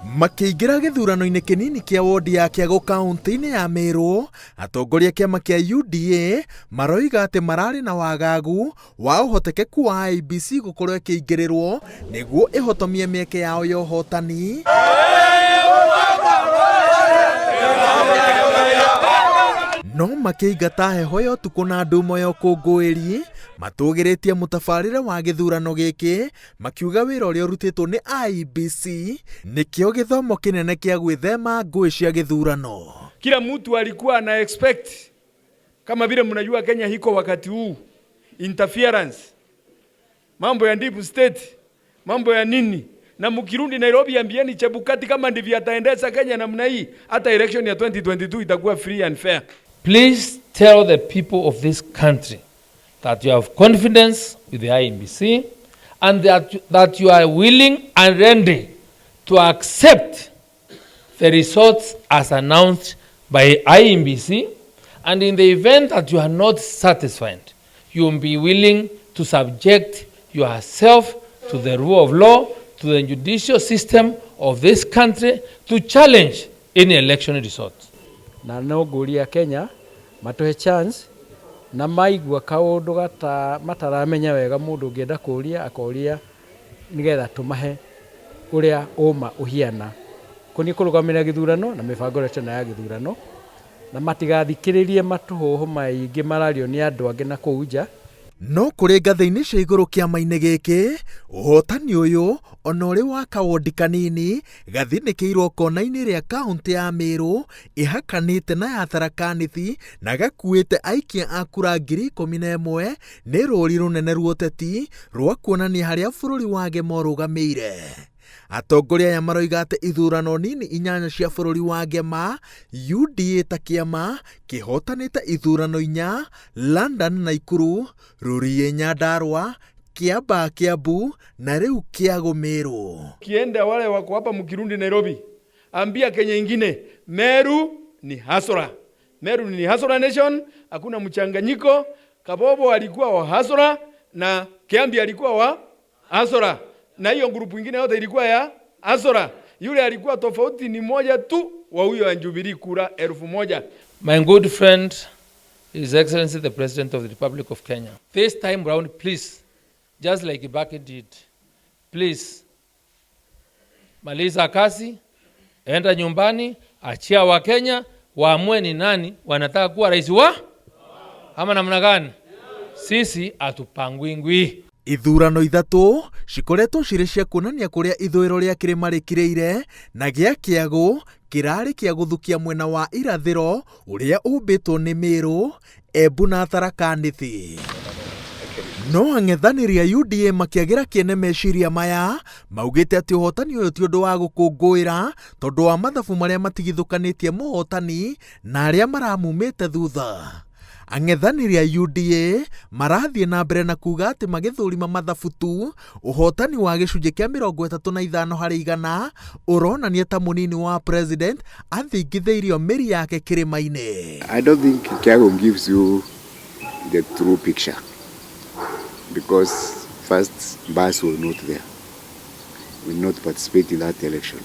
Makĩingĩra gĩthurano-inĩ kĩnini kĩa wondi ya Kĩago kaũntĩ-inĩ ya Meru, atongoria a kĩama kĩa UDA maroiga atĩ mararĩ na wagagu wa ũhotekeku wa IEBC gũkorwo ĩkĩingĩrĩrwo nĩguo ĩhotomie mĩeke yao ya ũhotani. No makĩingata heho ya ũtukũ na ndumo ya ũkũngũĩri, matũgĩrĩtie mũtabarĩre wa gĩthurano gĩkĩ makiuga wĩra ũrĩa ũrutĩtwo nĩ IEBC nĩkĩo gĩthomo kĩnene kĩa gwĩthema ngũĩ cia gĩthurano. Kila mtu alikuwa ana expect kama vile mnajua Kenya hiko wakati huu interference, mambo ya deep state, mambo ya nini, na mkirudi Nairobi ambieni Chebukati kama ndivyo ataendesha Kenya namna hii, hata election ya 2022 itakuwa free and fair. Please tell the people of this country that you have confidence with the IEBC and that you are willing and ready to accept the results as announced by IEBC, and in the event that you are not satisfied, you will be willing to subject yourself to the rule of law, to the judicial system of this country to challenge any election result. Na no ngũria Kenya matũhe chance na maigua kaũndũ gata mataramenya wega, mũndũ ũngĩenda kũria akoria nĩgetha tũmahe ũrĩa ũma ũhiana kũniĩ kũrũgamĩrĩra gĩthurano na mĩbango ĩrĩa twĩna ya gĩthurano, na matigathikĩrĩrie matũhũhũ maingĩ marario nĩ andũ angĩ na kũu nja. No kũrĩ ngathĩ-inĩ cia igũrũ kĩama-inĩ gĩkĩ, ũhotani ũyũ ona ũrĩ wa kawondi kanini gathinĩkĩirwo kona-inĩ ĩrĩa kaũntĩ ya Meru ĩhakanĩte na ya Tharaka Nithi na gakuĩte aikia a kura 11,000 nĩ rũri rũnene rwa ũteti rwa kuonania harĩa bũrũri wa Gema ũrũgamĩire. Atongoria aya maroiga atĩ ithurano nini inyanya cia bũrũri wa Gema, UDA ta kĩama kĩhotanĩte ithurano inya, London Naikuru, Rurii Nyandarua, Kiambaa Kiambu na rĩu Kĩago Meru. Kienda wale wako hapa mkirudi Nairobi, ambia Kenya ingine Meru ni hustler. Meru ni hustler nation, hakuna mchanganyiko. Kabobo alikuwa wa hustler na Kiambi alikuwa wa hustler, na hiyo grupu ingine yote ilikuwa ya hustler. Yule alikuwa tofauti ni moja tu wa huyo wa Jubilee kura 1000. My good friend, His Excellency the President of the Republic of Kenya. This time round, please, just like Kibaki did, please, maliza kazi, enda nyumbani, achia Wakenya waamue ni nani wanataka kuwa rais wa ama namna gani. Sisi hatupangwingwi. Ithurano ithatũ cikoretwo cirĩ cia kuonania kũrĩa ithũĩro rĩa kĩrĩma rĩkirĩire na gĩa Kĩago kĩrarĩ kĩa gũthukia mwena wa irathĩro ũrĩa ũmbĩtwo nĩ Meru, Embu na Tharaka Nithi. No ang'ethanĩri a UDA makĩagĩra kĩene meciria maya maugĩte atĩ ũhotani ũyũ ti ũndũ wa gũkũngũĩra tondũ wa mathabu marĩa matigithũkanĩtie mũhotani na arĩa maramumĩte thutha. Ang'ethanĩri a UDA marathiĩ na mbere na kuga atĩ magĩthũrima mathabu tu ũhotani wa gĩcunjĩ kĩa 35% ũronania ta mũnini wa president athingithĩirio mĩri yake kĩrĩma-inĩ. I don't think Kiago gives you the true picture because first, Mbas was not there. We will not participate in that election.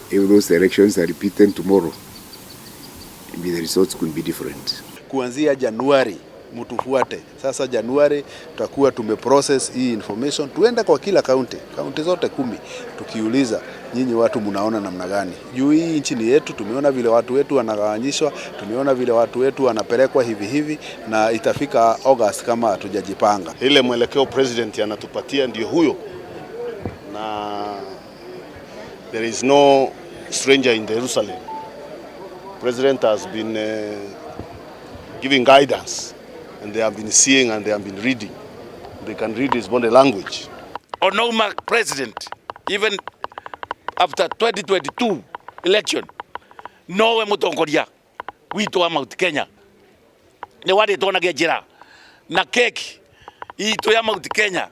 If those elections are repeated tomorrow, maybe the results could be different. Kuanzia Januari mtufuate. Sasa Januari tutakuwa tumeprocess hii information, tuende kwa kila kaunti, kaunti zote 10, tukiuliza nyinyi watu mnaona namna gani? Juu hii nchi ni yetu, tumeona vile watu wetu wanagawanyishwa, tumeona vile watu wetu wanapelekwa hivi hivi, na itafika August kama hatujajipanga. Ile mwelekeo president anatupatia ndio huyo, na there is no stranger in Jerusalem. President has been giving guidance, and they have been seeing and they have been reading. They can read his body language. Onauma president, even after 2022 election, nowe mutongoria witũ wa Mount Kenya nĩ warĩtwonagia njĩra na keki itũ ya Mount Kenya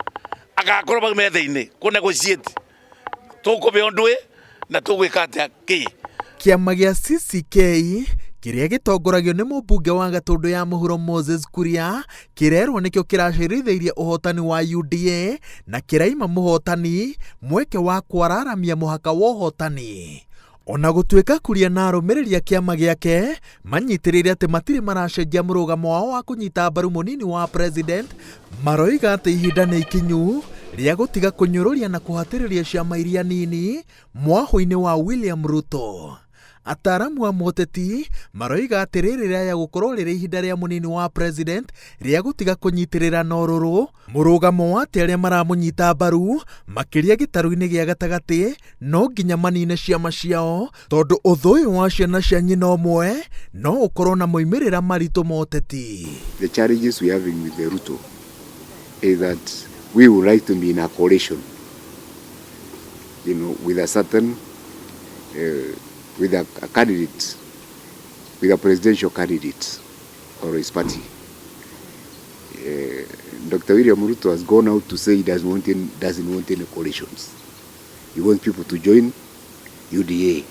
agakorwo bau metha-inĩ kũ negotiate tũkũbe ũndũ na tũgwĩka atĩa kĩ. Kĩama gĩa CCK kĩrĩa gĩtongoragio nĩ mũmbunge wa Gatũndũ ya mũhuro Moses Kuria kĩrerwo nĩkĩo kĩracerithĩirie ũhotani wa UDA na kĩraima mũhotani mweke wa kwararamia mũhaka wa ũhotani. Ona gũtuĩka Kuria na arũmĩrĩri a kĩama gĩake manyitĩrĩire atĩ matirĩ maracenjia mũrũgamo wao wa kũnyita mbaru mũnini wa president, maroiga atĩ ihinda nĩ ikinyu rĩa gũtiga kũnyũrũria na kũhatĩrĩria ciama iria nini mwahũ-inĩ wa William Ruto. Ataaramu a moteti maroiga atĩ rĩrĩ rĩaya gũkorwo rĩrĩ ihinda rĩa mũnini wa president rĩa gũtiga kũnyitĩrĩra na ũrũrũ mũrũgamo wa atĩ arĩa maramũnyita mbaru makĩria gĩtarũ-inĩ gĩa gatagatĩ no nginya manine ciama ciao tondũ ũthũ ũyũ wa ciana cia nyina ũmwe no ũkorwo na moimĩrĩra maritũ ma ũteti. The challenges we are having with the Ruto is that we would like to be in a coalition, with a certain, with a candidate, with a presidential candidate or his party. Dr. William Ruto has gone out to say he doesn't want any coalitions. He wants people to join UDA.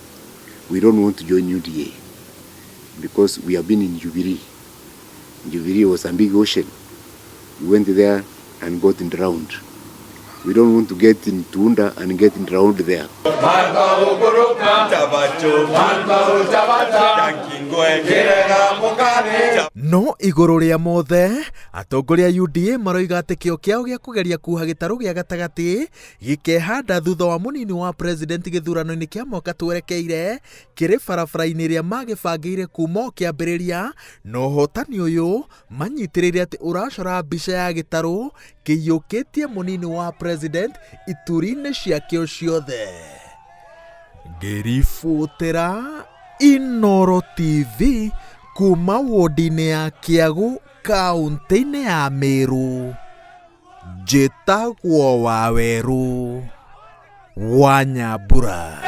We don't want to join UDA because we have been in Jubilee. Jubilee was a big ocean. We went there and got drowned. We don't want to get in Tunda and get drowned there. No igũrũ rĩa mothe atongoria UDA maroiga atĩ kĩo kĩao gĩa kũgeria kuha gĩtarũ gĩa gatagatĩ gĩkehanda thutha wa mũnini wa president gĩthurano-inĩ kĩa mwaka twerekeire kĩrĩ barabara-inĩ ĩrĩa magĩbangĩire kuma o kĩambĩrĩria, na ũhotani ũyũ manyitĩrĩire atĩ ũracora mbica ya gĩtarũ kĩiyũkĩtie mũnini wa president ituri-inĩ ciakĩo ciothe. Ngĩribotera Inooro TV kuma wodi-inĩ ya Kĩagu kaũntĩ-inĩ ya Meru, njĩtagwo Wawerũ wa Nyambura.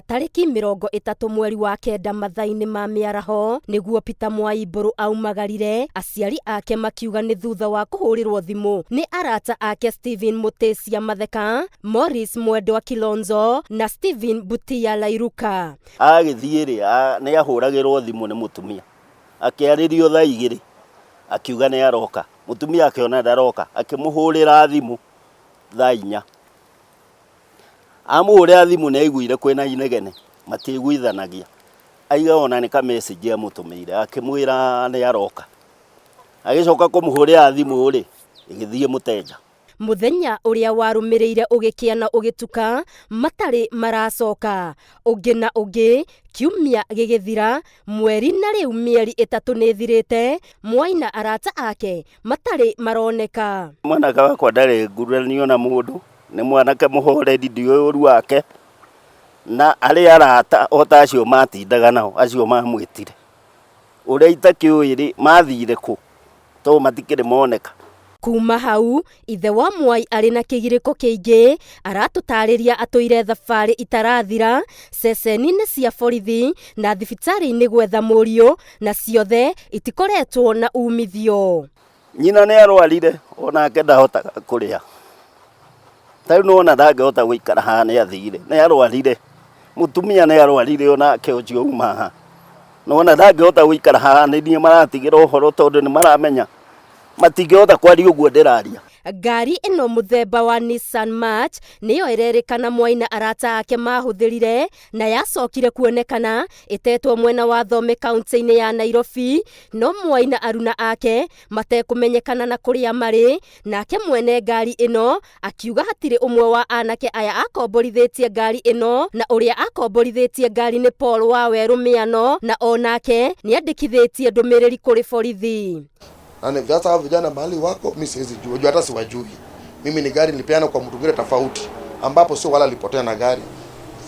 Tarĩki 30 mweri wa 9 mathaa-inĩ ma mĩaraho nĩguo Peter Mwai Mbũrũ aumagarire, aciari ake makiuga nĩ thutha wa kũhũrĩrwo thimũ nĩ arata ake Stephen Mutesia Matheka, Morris Mwendwa Kilonzo na Stephen Butia Lairuka. Agĩthiĩ rĩ, nĩ ahũragĩrwo thimũ nĩ mũtumia, akĩarĩrio thaa 2 akiuga nĩ aroka. Mũtumia akĩona ndaroka, akĩmũhũrĩra thimũ thaa 4. Amũhũrĩra thimũ nĩ aiguire kwĩna inegene, matiiguithanagia. Aiga ona nĩ ka message amũtũmĩire akĩmwĩra nĩ aroka. Agĩcoka kũmũhũrĩra thimũ rĩ, ĩgĩthiĩ mũteja. Mũthenya ũrĩa warũmĩrĩire ũgĩkĩa na ũgĩtuka, matarĩ maracoka. Ũngĩ na ũngĩ, kiumia gĩgĩthira, mweri na rĩu mĩeri 3 nĩ ĩthirĩte, Mwai na arata ake matarĩ maroneka. Mwanake wakwa ndarĩ nguranio na mũndũ, nĩ mwanake mũhoreri, ndiũĩ ũru wake, na arĩa arata o ta acio matindaga nao, acio mamwĩtire. Ũrĩa itakĩũĩ rĩ, mathire kũ, tondũ matikĩrĩ moneka. Kuma hau ithe wa Mwai arĩ na kĩgirĩko kĩingĩ aratũtarĩria atũire thabarĩ itarathira ceceni-inĩ cia borithi na thibitarĩ-inĩ gwetha mũriũ, na ciothe itikoretwo na umithio. Nyina nĩ arwarire onake ndahotaga kũrĩa, ta rĩu nĩwona ndangĩhota gũikara haha, nĩ athire, nĩ arwarire. Mũtumia nĩ arwarire onake ũcio uma haha, nĩwona ndangĩhota gũikara haha, nĩ niĩ maratigĩra ũhoro tondũ nĩ maramenya matingĩhota kwaria ũguo ndĩraria. Ngari ĩno mũthemba wa Nissan March nĩyo ĩrerĩkana Mwai na arata ake mahũthĩrire na yacokire kuonekana ĩtetwo mwena wa Thome kaunti-inĩ ya Nairobi, no Mwai na aruna ake matekũmenyekana na kũrĩa marĩ. Nake mwene ngari ĩno akiuga hatirĩ ũmwe wa anake aya akomborithĩtie ngari ĩno, na ũrĩa akomborithĩtie ngari nĩ Paul Wawerũ Mĩano, na onake nĩandĩkithĩtie ndũmĩrĩri kũrĩ borithi. Na sasa hao vijana mahali wako mimi siwezi jua, hata siwajui. Mimi ni gari nilipeana kwa mtu mwingine tofauti, ambapo sio wala alipotea na gari.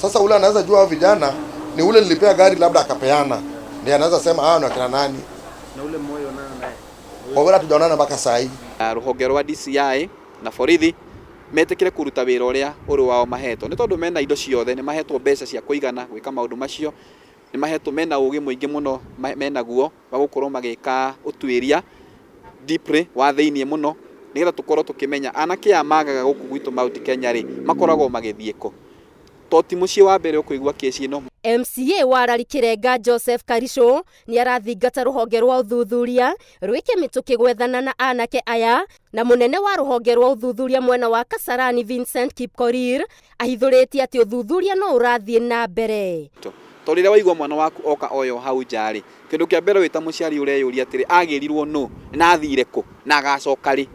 Sasa ule anaweza jua hao vijana ni ule nilipea gari labda akapeana, ndiye anaweza sema hao ni akina nani. Na ule moyo nana naye. Kwa wala tujaonana mpaka saa hii. Ruhonge rwa DCI na borithi metikire kuruta wira uria uri wao mahetwo, ni tondu mena indo ciothe, ni mahetwo mbeca cia kuigana gwika maundu macio, ni mahetwo mena ugi muingi muno menaguo wa gukorwo magika utuiria deeply wa thiini muno Nĩgetha tũkorwo tũkĩmenya anake aya magaga gũkũ gwitũ Mount Kenya rĩ, makoragwo magĩthiĩ kũ. To ti mũciĩ wa mbere ũkũigua kesi ĩno. MCA wa Arari Kĩrenga Joseph Karicũ nĩ arathingata rũhonge rwa ũthuthuria rwĩke mĩtũkĩ gwethana na anake aya, na mũnene wa rũhonge rwa ũthuthuria mwena wa Kasarani Vincent Kipkorir ahithũrĩtie atĩ ũthuthuria no ũrathiĩ na mbere. To rĩrĩa waigua mwana waku oka oyo hau nja rĩ, kĩndũ kĩa mbere wĩ ta mũciari ũreyũria atĩrĩ, agĩrirwo nũ, na athire kũ, na agacoka rĩ.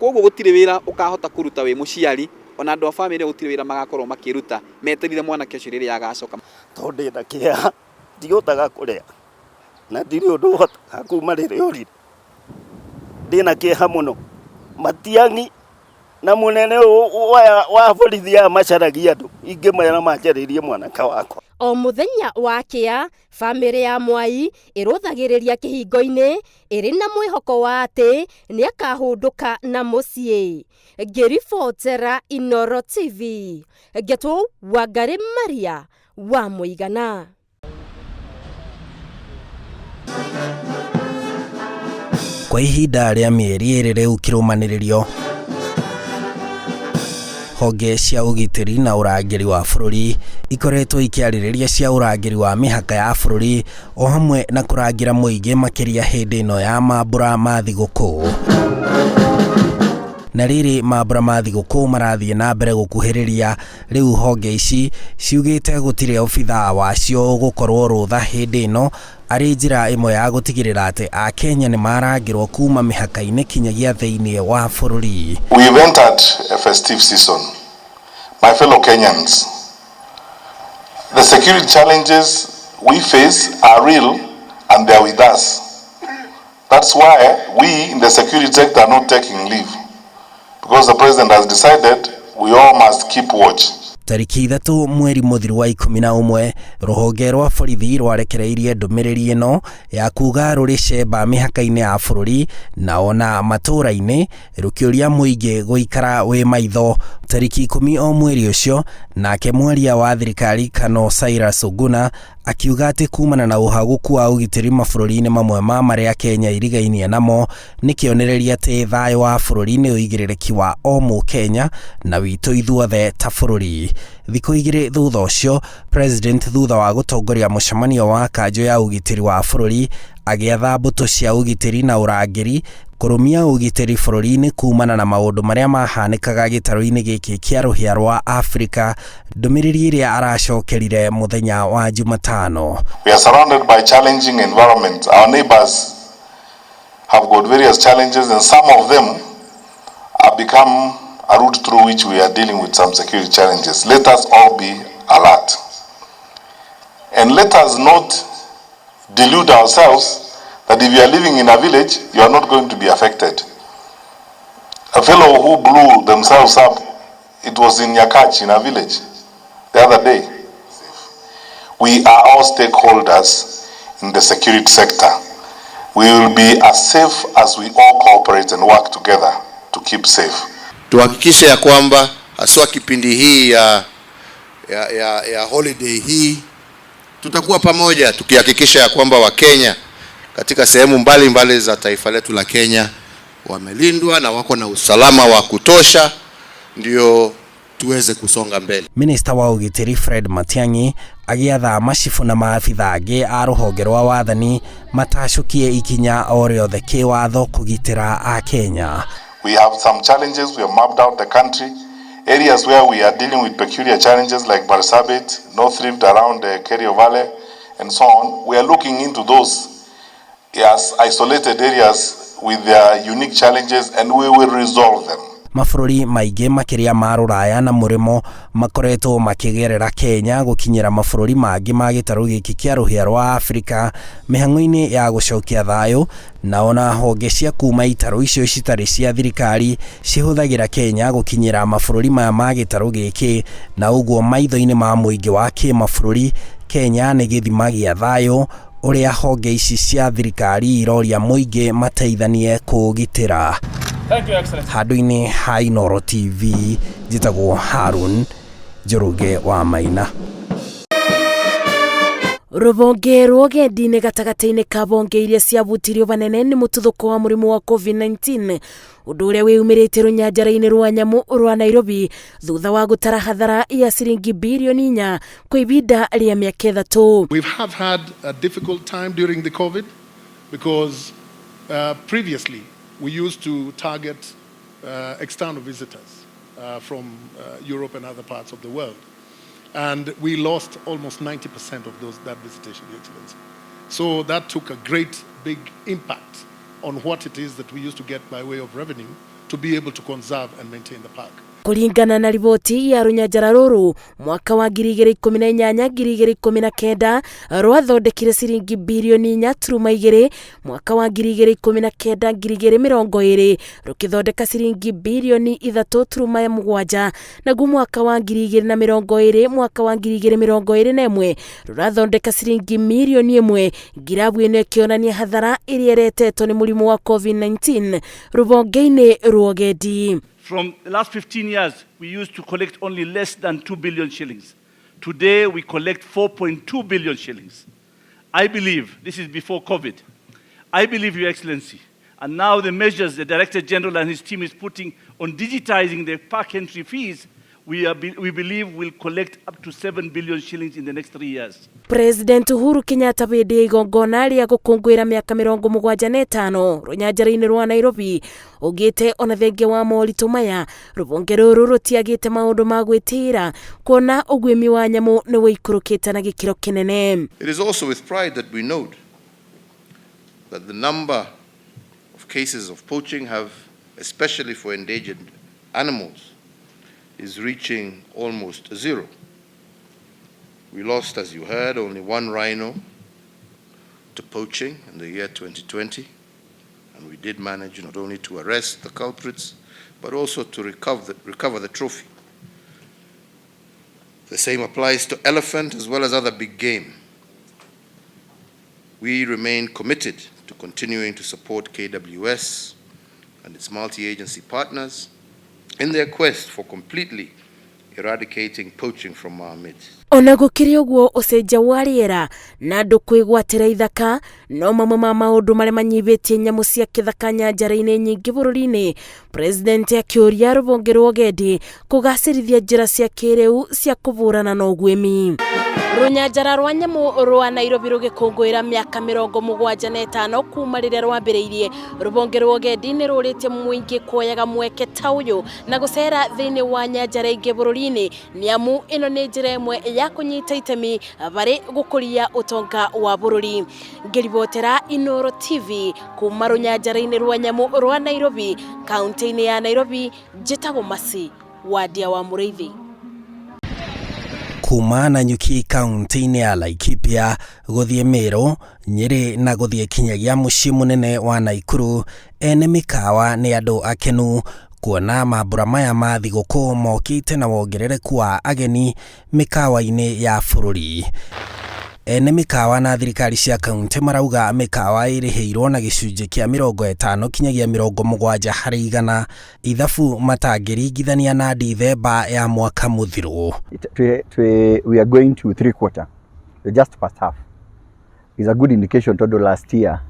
Koguo gũtirĩ wĩra ũkahota kũruta wĩ mũciari, ona andũ a bamĩrĩ gũtirĩ wĩra magakorwo makĩruta metereire mwanake ũcio rĩrĩa agacoka. Tondũ ndĩna kĩeha, ndihotaga kũrĩa na ndirĩ ũndũ hotaga kuma rĩrĩa orire. Ndĩna kĩeha mũno. Matiang'i na mũnene wa borithi aya macaragia andũ, ingĩmera manjarĩrie mwanake wakwa. O mũthenya wa kĩa, bamĩrĩ ya Mwai ĩrũthagĩrĩria kĩhingo-inĩ ĩrĩ na mwĩhoko wa atĩ nĩakahũndũka na mũciĩ. Ngĩribotera Inooro TV, ngetwo Wangari Maria wa Mũigana. Kwa ihinda rĩa mĩeri ĩrĩ rĩu kĩrũmanĩrĩrio, honge cia ũgitĩri na ũrangĩri wa bũrũri ikoretwo ikĩarĩrĩria cia ũrangĩri wa mĩhaka ya bũrũri o hamwe na kũrangĩra mũingĩ makĩria hĩndĩ ĩno ya mambũra ma thigũkũ. Na rĩrĩ mambũra ma thigũkũ marathiĩ na mbere gũkuhĩrĩria, rĩu honge ici ciugĩte gũtirĩ obithaa wacio ũgũkorwo rũtha hĩndĩ ĩno arĩ njĩra ĩmwe ya gũtigĩrĩra atĩ Akenya nĩ marangĩrwo kuma mĩhaka-inĩ kinyagia thĩinĩ wa bũrũri. We've entered a festive season. My fellow Kenyans, the security challenges we face are real and they are with us. That's why we in the security sector are not taking leave, because the president has decided we all must keep watch. Tarĩki 3 mweri mũthiru wa 11, rũhonge rwa borithi rwarekereirie ndũmĩrĩri ĩno ya kuga rũrĩ cemba mĩhaka-inĩ ya bũrũri na ona matũũra-inĩ, rũkĩũria mũingĩ gũikara wĩ maitho. Tarĩki 10 o mweri ũcio, nake mwaria wa thirikari Kano Cyrus Oguna akiuga atĩ kumana na ũhagũku wa ũgitĩri mabũrũri-inĩ mamwe ma marĩa Kenya irigainie namo, nĩ kĩonereria atĩ thayũ wa bũrũri nĩ ũigĩrĩrĩki wa o mũkenya na witũ ithuothe ta bũrũri. Thikũ 2 thutha ũcio, President thutha wa gũtongoria mũcemanio wa kanjũ ya ũgitĩri wa bũrũri agĩatha mbũtũ cia ũgitĩri na ũrangĩri kũrũmia ũgitĩri bũrũri-inĩ kumana na maũndũ marĩa mahanĩkaga gĩtarũ-inĩ gĩkĩ kĩa rũhĩa rwa Afrika, ndũmĩrĩri ĩrĩa aracokerire mũthenya wa Jumatano. We are surrounded by challenging environments. Our neighbors have got various challenges, and some of them have become a route through which we are dealing with some security challenges. Let us all be alert. And let us not delude ourselves that if you are living in a village, you are not going to be affected. A fellow who blew themselves up, it was in Nyakach, in a village, the other day. We are all stakeholders in the security sector. We will be as safe as we all cooperate and work together to keep safe. Tuhakikishe ya kwamba haswa kipindi hii ya holiday hii tutakuwa pamoja tukihakikisha ya kwamba Wakenya katika sehemu mbalimbali za taifa letu la Kenya wamelindwa na wako na usalama wa kutosha, ndio tuweze kusonga mbele. Minister wa ũgitĩri Fred Matiang'i agĩatha macibũ na maabitha angĩ a rũhonge rwa wathani matacũkie ikinya o rĩothe kĩwatho kũgitĩra Akenya. We have some challenges. We have mapped out the country. Areas where we are dealing with peculiar challenges like Marsabit, North Rift around the Kerio Valley, and so on. We are looking into those as isolated areas with their unique challenges, and we will resolve them. Mabũrũri maingĩ makĩria ma Rũraya na mũrĩmo makoretwo makĩgerera Kenya gũkinyĩra mabũrũri mangĩ ma gĩtarũ gĩkĩ kĩa rũhĩa rwa Afrika mĩhang'o-inĩ ya gũcokia thayũ, na ona honge cia kuma itarũ icio citarĩ cia thirikari cihũthagĩra Kenya gũkinyĩra mabũrũri maya ma gĩtarũ gĩkĩ, na ũguo maitho-inĩ ma mũingĩ wa kĩmabũrũri Kenya nĩ gĩthima gĩa thayũ ũrĩa honge ici cia thirikari iroria mũingĩ mateithanie kũũgitĩra. Thank you, Excellency. Handũ-inĩ ha Inooro TV njĩtagwo Harun Njoroge wa Maina. Rũhonge rwa ũgendi-inĩ gatagatĩ-inĩ ka honge iria ciahutirio hanene nĩ mũtuthũko wa mũrimũ wa COVID-19, ũndũ ũrĩa wĩyumĩrĩtie rũnyanjara-inĩ rwa nyamũ rwa Nairobi thutha wa gũtara hathara ya ciringi birioni 4 kwa ibinda rĩa mĩaka 3. We have had a difficult time during the COVID because previously we used to target external visitors from Europe and other parts of the world. And we lost almost 90% of that visitation, Your Excellency. So that took a great big impact on what it is that we used to get by way of revenue to be able to conserve and maintain the park. Kũringana na riboti ya rũnyanjara rũrũ, mwaka wa 2018 2019 rwathondekire ciringi birioni 4.2, mwaka wa 2019 2020 rũkĩthondeka ciringi birioni 3.7, naguo mwaka wa 2020 mwaka wa 2021 rũrathondeka ciringi mirioni 1. Ngirabu ĩno ĩkĩonania hathara ĩrĩa ĩretetwo nĩ mũrimũ wa COVID-19 rũhonge-inĩ rwa ũgendi. From the last 15 years, we used to collect only less than 2 billion shillings. Today, we collect 4.2 billion shillings. I believe, this is before COVID, I believe, Your Excellency, and now the measures the Director General and his team is putting on digitizing the park entry fees, we believe will collect up to 7 billion shillings in the next 3 years. President Uhuru Kenyatta hĩndĩ ya igongona rĩa gũkũngũĩra mĩaka 75 rũnyanjara-inĩ rwa Nairobi augĩte ona thengia wa moritũ maya, rũhonge rũrũ rũtiagĩte maũndũ ma gwĩtĩĩra kuona ũguĩmi wa nyamũ nĩ wĩikũrũkĩte na gĩkĩro kĩnene. It is also with pride that we note that the number of cases of poaching have, especially for endangered animals, is reaching almost zero. We lost, as you heard, only one rhino to poaching in the year 2020, and we did manage not only to arrest the culprits, but also to recover the trophy. The same applies to elephant as well as other big game. We remain committed to continuing to support KWS and its multi-agency partners in their quest for completely eradicating poaching from our midst. Ona gũkĩrĩ ũguo, ũcenjia wa rĩera na andũ kwĩgwatĩra ithaka no mamwe ma maũndũ marĩa manyihĩtie nyamũ cia kĩthaka nyanjara-inĩ nyingĩ bũrũri-inĩ. President akĩũria rũhonge rwa ũgendi kũgacĩrithia njĩra cia kĩrĩu cia kũhũrana na ũguĩmi. Rũnyanjara rwa nyamũ rwa Nairobi rũgĩkũngũĩra mĩaka 75 kuma rĩrĩa rwambĩrĩirie, rũhonge rwa ũgendi nĩ rũrĩtie mũingĩ kuoyaga mweke ta ũyũ na gũcera thĩinĩ wa nyanjara ingĩ bũrũri-inĩ, nĩamu ĩno nĩ njĩra ĩmwe ya kũnyita itemi harĩ gũkũria ũtonga wa bũrũri. Ngĩribotera Inooro TV kuma rũnyanjara-inĩ rwa nyamũ rwa Nairobi, kaunti-inĩ ya Nairobi, njĩtagwo Masi Wandia wa Mũrĩithi. Kuma Nanyuki kaunti-inĩ ya Laikipia gũthiĩ Meru, Nyĩrĩ na gũthiĩ kinyagia mũciĩ mũnene wa Naikuru, ene mĩkawa nĩ andũ akenu kuona mambura maya ma thigũkũ mokĩte na wongerereku wa ageni mĩkawa-inĩ ya bũrũri. Ene mĩkawa na thirikari cia kaunti marauga mĩkawa ĩrĩhĩirwo na gĩcunjĩ kĩa 50 kinyagia 70% ithabu matangĩringithania na Dithemba ya mwaka mũthiru. We are going to three quarter, just past half. Is a good indication tondũ last year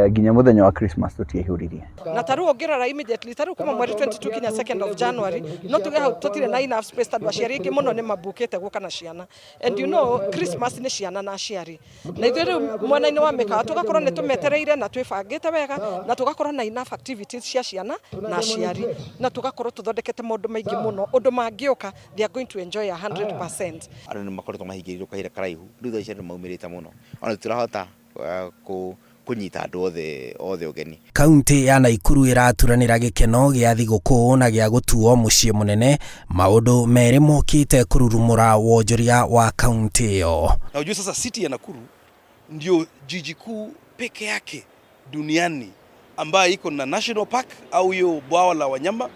nginya muthenya wa Christmas tũtiaihũririe. Na ta rĩu ũngĩrora immediately, ta rĩu kuma mweri 22 kinya 2nd of January, no tuge hau tũtirĩ na enough space tondũ aciari aingĩ mũno nĩ mabukĩte gũka na ciana, and you know Christmas nĩ ciana na aciari, na ithuĩ rĩu mwena-inĩ wa mĩkawa tũgakorwo nĩ tũmetereire na twĩbangĩte wega na tũgakorwo na enough activities cia ciana na aciari, na tũgakorwo tũthondekete maũndũ maingĩ mũno ũndũ mangĩũka they are going to enjoy 100%. Andũ nĩ makoretwo mahingĩrĩirio kahinda karaihu, rĩu thaa ici andũ maumĩrĩte mũno, ona tũtirahota kũnyita andũ othe ũgeni. Kaunti ya Naikuru ĩraturanĩra gĩkeno gĩa thigũkũ na gĩa gũtuo mũciĩ mũnene, maũndũ merĩ mokĩte kũrurumũra wonjoria wa kaunti ĩyo. Na ujue sasa city ya Nakuru ndio jiji kuu peke yake duniani ambayo iko na national park au hiyo bwawa la wanyama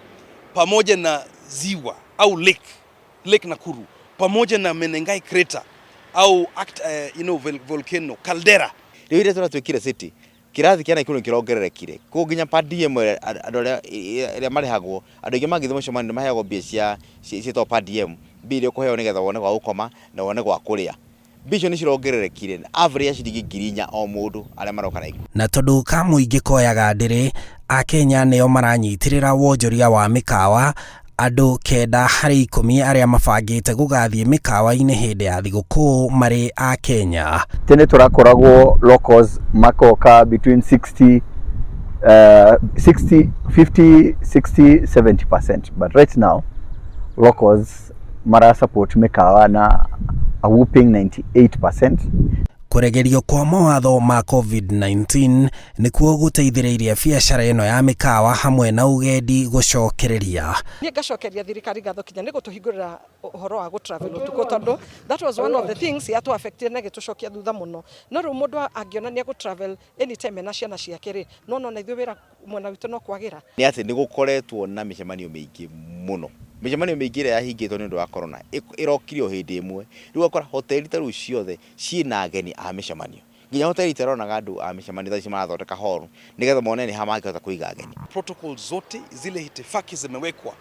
pamoja na ziwa au Lake Nakuru pamoja na Menengai crater au volcano caldera. Rĩu rĩrĩa tũratuĩkire city, kĩrathi kĩa Nakuru nĩkĩrongererekire, koguo nginya per diem andũ arĩa marĩhagwo, andũ aingĩ mangĩthiĩ mũcemanio nĩ maheagwo mbia cia ciĩtagwo per diem, mbia iria ũkũheo nĩgetha wone gwa gũkoma na wone gwa kũrĩa. Mbia Mbia icio nĩ cirongererekire average ya ciringi 4,000 o mũndũ arĩa maroka Naikuru. Na tondũ kamũingĩ koyaga ndĩrĩ, Akenya nĩo maranyitĩrĩra wonjoria wa mĩkawa, andũ 9 harĩ 10 arĩa mabangĩte gũgathiĩ mĩkawa-inĩ hĩndĩ ya thigũkũ marĩ Akenya. Tene tũrakoragwo locals makoka between 60, 60, 50, 60, 70%, but right now locals mara support mĩkawa na a whooping 98%. Kũregerio kwa mawatho ma COVID-19 nĩkuo gũteithĩrĩirie biacara ĩno ya mĩkawa hamwe na ũgendi gũcokereria. Niĩ ngacokeria thirikari ngatho kinya nĩ gũtũhingũrĩra ũhoro wa gũ travel ũtukũ, tondũ that was one of the things yatũ affected na ĩgĩtũcokia thutha mũno. No rĩu mũndũ angĩona nĩ egũ travel anytime ena ciana ciake rĩ, no nona ithuĩ wĩra mwena witũ no kwagĩra. Nĩ atĩ nĩ gũkoretwo na mĩcemanio mĩingĩ mũno, mĩcemanio mĩingĩ ĩrĩa yahingĩtwo nĩ ũndũ wa corona ĩrokire o hĩndĩ ĩmwe. Rĩu ũgakora hoteli ta rĩu ciothe ciĩna ageni a mĩcemanio, nginya hoteli itaronaga andũ a mĩcemanio thaa ici marathondeka hall nĩgetha mone nĩ ha mangĩhota kũiga ageni. Protocol zote zile itifaki zimewekwa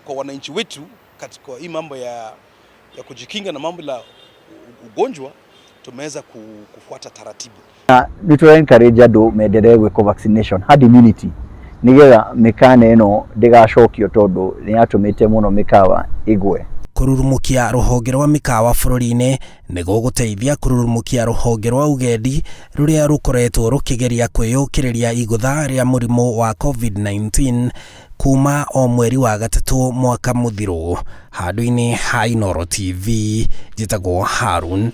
kwa wananchi wetu katika hii mambo ya kujikinga na mambo la ugonjwa, tumeweza kufuata taratibu. Na nĩ tũra encourage andũ menderee gwĩkwo vaccination, herd immunity, nĩgetha mĩkana ĩno ndĩgacokio tondũ nĩ yatũmĩte mũno mĩkawa ĩgwe. Kũrurumukia rũhonge rwa mĩkawa bũrũri-inĩ nĩ gũgũteithia kũrurumukia rũhonge rwa ũgendi rũrĩa rũkoretwo rũkĩgeria kwĩyũkĩrĩria igũtha rĩa mũrimũ wa COVID-19 kuma o mweri wa gatatũ mwaka mũthiru. Handũ-inĩ ha Inooro TV, njĩtagwo Harun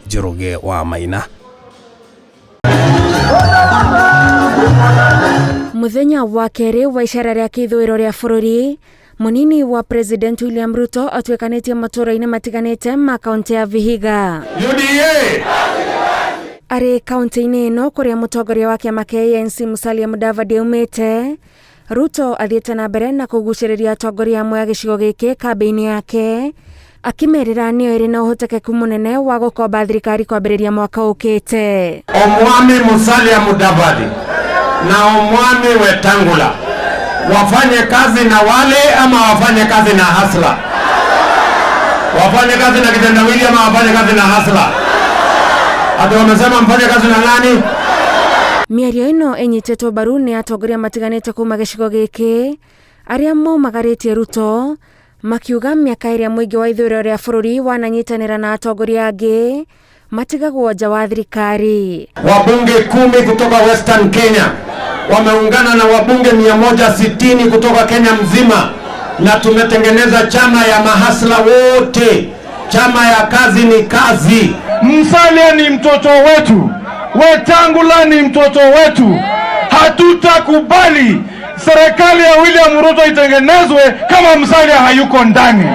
Njoroge wa Maina. Muthenya wa kerĩ wa icera rĩa kĩthũĩro rĩa bũrũri, munini wa President William Ruto atuĩkanĩtie matũũra-inĩ matiganĩte ma kaunti ya Vihiga. UDA! Arĩ kaunti-inĩ ĩno kũrĩa mũtongoria wa kĩama kĩa ANC Musalia Mudavadi aumĩte, Ruto athiĩte na mbere na kũgucĩrĩria atongoria amwe a gĩcigo gĩkĩ kambĩ-inĩ yake, akĩmerĩra nĩyo ĩrĩ na ũhotekeku mũnene wa gũkomba thirikari kwambĩrĩria mwaka ũkĩte. Omwami Musalia Mudavadi na Omwami Wetangula wafanye kazi na wale ama wafanye kazi na hasla? Wafanye kazi na kitendawili ama wafanye kazi na hasla? Ati wamesema mfanye kazi na nani? Mĩario ĩno ĩnyitĩtwo mbaru nĩ atongoria matiganĩte kuma gĩcigo gĩkĩ arĩa maumagarĩtie Ruto makiuga mĩaka ĩrĩa mũingĩ wa ithũĩro rĩa bũrũri wananyitanĩra na atongoria angĩ matigagwo nja wa thirikari. Wabunge 10 kutoka Western Kenya wameungana na wabunge 160 kutoka Kenya mzima, na tumetengeneza chama ya mahasla wote, chama ya kazi ni kazi. Musalia ni mtoto wetu, Wetangula ni mtoto wetu. Hatutakubali serikali ya William Ruto itengenezwe kama Musalia hayuko ndani.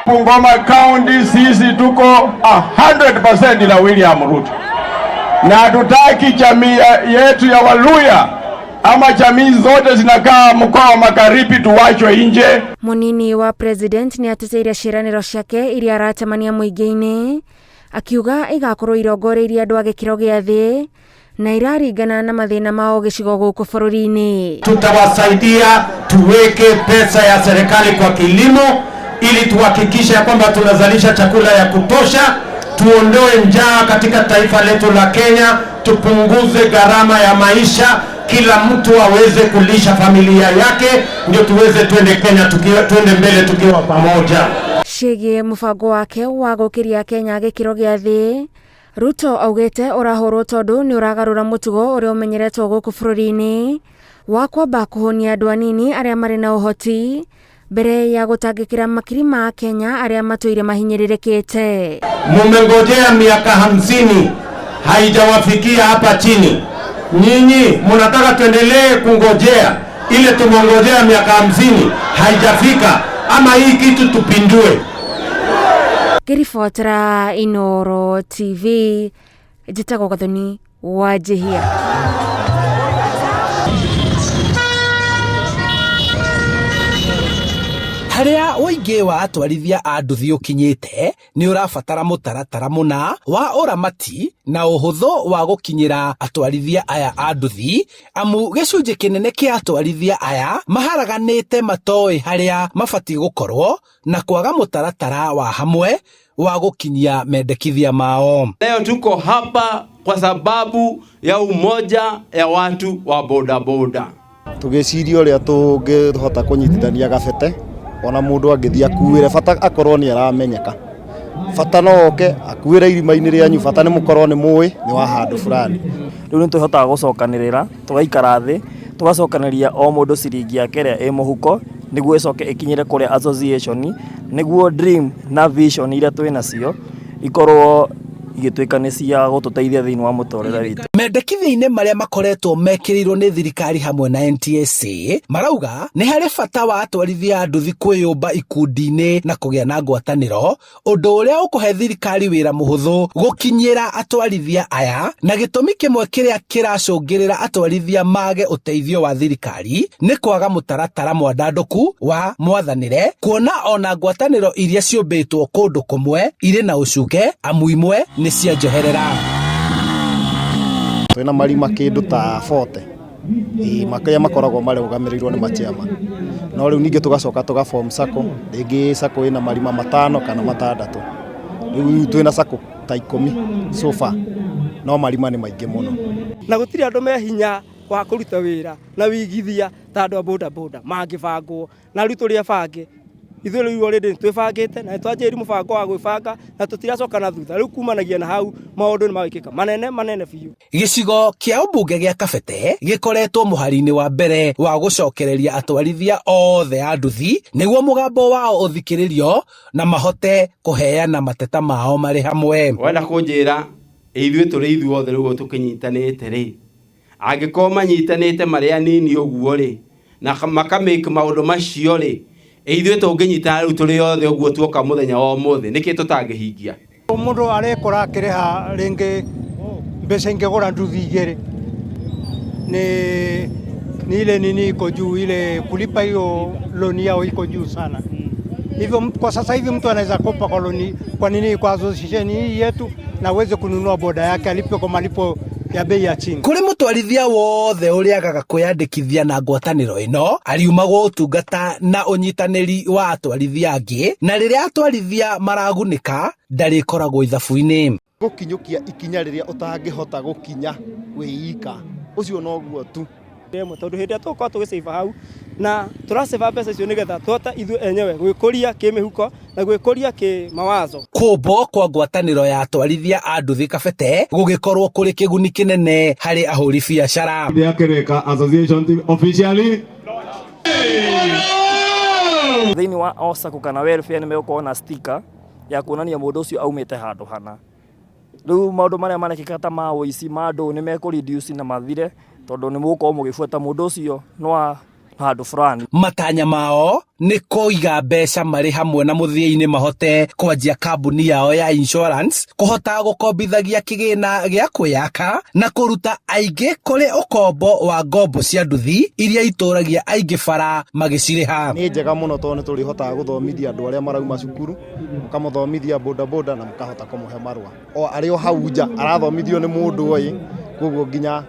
Bungoma County sisi tuko 100% na William Ruto, na hatutaki jamii yetu ya Waluya ama jamii zote zinakaa mkoa wa Magharibi tuwachwe nje. Munini wa president ni ateteire ciĩranĩro ciake iria aracemania mũingĩ-inĩ, akiuga igakorwo irongoreirie andũ a gĩkĩro gĩa thĩ na iraringana na mathĩna mao gĩcigo gũkũ bũrũri-inĩ. Tutawasaidia tuweke pesa ya serikali kwa kilimo ili tuhakikishe ya kwamba tunazalisha chakula ya kutosha, tuondoe njaa katika taifa letu la Kenya, tupunguze gharama ya maisha, kila mtu aweze kulisha familia yake, ndio tuweze twende Kenya tukiwa, twende mbele tukiwa pamoja. Ciĩgiĩ mũbango wake wa gũkĩria Kenya gĩkĩro gĩa thĩ, Ruto augĩte ũrahũrwo tondũ nĩ ũragarũra mũtugo ũrĩa ũmenyeretwo gũkũ bũrũri-inĩ wa kwamba kũhũnia andũ anini arĩa marĩ na ũhoti mbere ya gũtangĩkĩra makiri ma Kenya arĩa matũire mahinyĩrĩrĩkĩte. Mumengojea miaka 50 haijawafikia hapa chini. Nyinyi mnataka tuendelee kungojea ile tumengojea miaka 50 haijafika, ama hii kitu tupindue? Ngĩribotera Inooro TV, njĩtagwo Gathoni wa Njihia. Harĩa ũingĩ wa atwarithia a nduthi ũkinyĩte nĩ ũrabatara mũtaratara mũna wa ũramati na ũhũthũ wa gũkinyĩra atwarithia aya a nduthi, amu gĩcunjĩ kĩnene kĩa atwarithia aya maharaganĩte matoĩ harĩa mabatiĩ gũkorwo na kwaga mũtaratara wa hamwe wa gũkinyia mendekithia mao. Leo tuko hapa kwa sababu ya umoja ya watu wa bodaboda. Tũgĩciria ũrĩa tũngĩhota kũnyitithania gabete ona mũndũ angĩthiĩ akuĩre bata akorwo nĩ aramenyeka bata no oke akuĩre irima-inĩ rĩanyu bata nĩ mũkorwo nĩ mũĩ nĩ wa handũ fulani. Rĩu nĩ tũhotaga gũcokanĩrĩra tũgaikara thĩ tũgacokanĩria o mũndũ ciringi yake ĩrĩa ĩ mũhuko nĩguo ĩcoke ĩkinyĩre kũrĩa association nĩguo dream na vision iria twĩ nacio ikorwo igĩtuĩka nĩ cia gũtũteithia thĩinĩ wa mũtũrĩre witũ. Mendekithia-inĩ marĩa makoretwo mekĩrĩirwo nĩ thirikari hamwe na NTSA marauga nĩ harĩ bata wa atwarithia a nduthi kwĩyũmba ikundi-inĩ na kũgĩa na ngwatanĩro, ũndũ ũrĩa ũkũhe thirikari wĩra mũhũthũ gũkinyĩra atwarithia aya, na gĩtũmi kĩmwe kĩrĩa kĩracũngĩrĩra atwarithia mage ũteithio wa thirikari nĩ kwaga mũtaratara mwandandũku wa mwathanĩre, kuona ona ngwatanĩro iria ciũmbĩtwo kũndũ kũmwe irĩ na ũcuke amu imwe nĩ cia njoherera. Twĩna marima kĩndũ ta 40 marĩa makoragwo marũgamĩrĩirwo nĩ machairman, no rĩu ningĩ tũgacoka tũga form sacco, rĩngĩ sacco ĩna marima matano kana matandatũ, rĩu twĩna sacco ta 10 so far, no marima nĩ maingĩ mũno. Na gũtirĩ andũ me hinya wa kũruta wĩra na wĩigithia ta andũ a boda boda mangĩbangwo, na rĩu tũrĩ abange ithuĩ rĩu already nĩ twĩbangĩte na nĩ twanjĩrĩirie mũbango wa gwĩbanga na tũtiracoka na thutha, rĩu kumanagia na hau maũndũ nĩ magwĩkĩka manene manene biũ. Gĩcigo kĩa ũmbunge gĩa Kabete gĩkoretwo mũhari-inĩ wa mbere wa gũcokereria atwarithia othe a nduthi nĩguo mũgambo wao ũthikĩrĩrio na mahote kũheana mateta mao marĩ hamwe. Wenda kũnjĩra ithuĩ tũrĩ ithuothe rĩu tũkĩnyitanĩte rĩ, angĩkorwo manyitanĩte marĩ anini ũguo rĩ na makamake maũndũ macio rĩ, ithuĩ tũngĩnyitana rĩu tũrĩ othe ũguo tuoka mũthenya wa ũmũthĩ nĩkĩ tũtangĩhingia? Mũndũ arekora akĩrĩha rĩngĩ mbeca ingĩgũra nduthi igĩrĩ ni ile nini iko juu, ile kulipa hiyo loni yao iko juu sana. Hivyo kwa sasa hivi mtu anaweza kopa kwa loni, kwa nini, kwa association hii yetu na aweze kununua boda yake alipe kwa malipo ya bei ya chini. Kũrĩ mũtwarithia wothe ũrĩa agaga kwĩyandĩkithia na ngwatanĩro ĩno ariumagwo ũtungata na ũnyitanĩri wa atwarithia angĩ, na rĩrĩa atwarithia maragunĩka ndarĩkoragwo ithabu-inĩ. Gũkinyũkia ikinya rĩrĩa ũtangĩhota gũkinya wĩika, ũcio noguo tu. Tondũ hĩndĩ ĩrĩa tũgũkorwo tũgĩcĩba hau na tũracĩba mbeca icio nĩgetha tũhote ithuĩ enyewe gwĩkũria kĩmĩhuko na gwĩkũria kĩmawazo. Kũmbwo kwa ngwatanĩro ya atwarithia a nduthi Kabete gũgĩkorwo kũrĩ kĩguni kĩnene harĩ ahũri biacara. Association officially Thĩinĩ wa o sacco kana welfare nĩ megũkorwo na sticker ya kuonania mũndũ ũcio aumĩte handũ hana. Rĩu maũndũ marĩa marekĩka ta ma ũici ma andũ nĩ mekũ reduce na mathire tondũ nĩ mũgũkorwo mũgĩbuata mũndũ ũcio nĩ wa handũ fulani. Matanya mao nĩ kũiga mbeca marĩ hamwe na mũthia-inĩ mahote kwanjia kambuni yao ya insurance, kũhota gũkombithagia kĩgĩna gĩa kwĩyaka na kũruta aingĩ kũrĩ ũkombo wa ngombo cia nduthi iria itũragia aingĩ bara magĩcirĩha. Nĩ njega mũno tondũ nĩ tũrĩhotaga gũthomithia andũ arĩa marauma cukuru, mũkamũthomithia bodaboda na mũkahota kũmũhe marũa. O arĩ o hau nja arathomithio nĩ mũndũ ũĩ, koguo nginya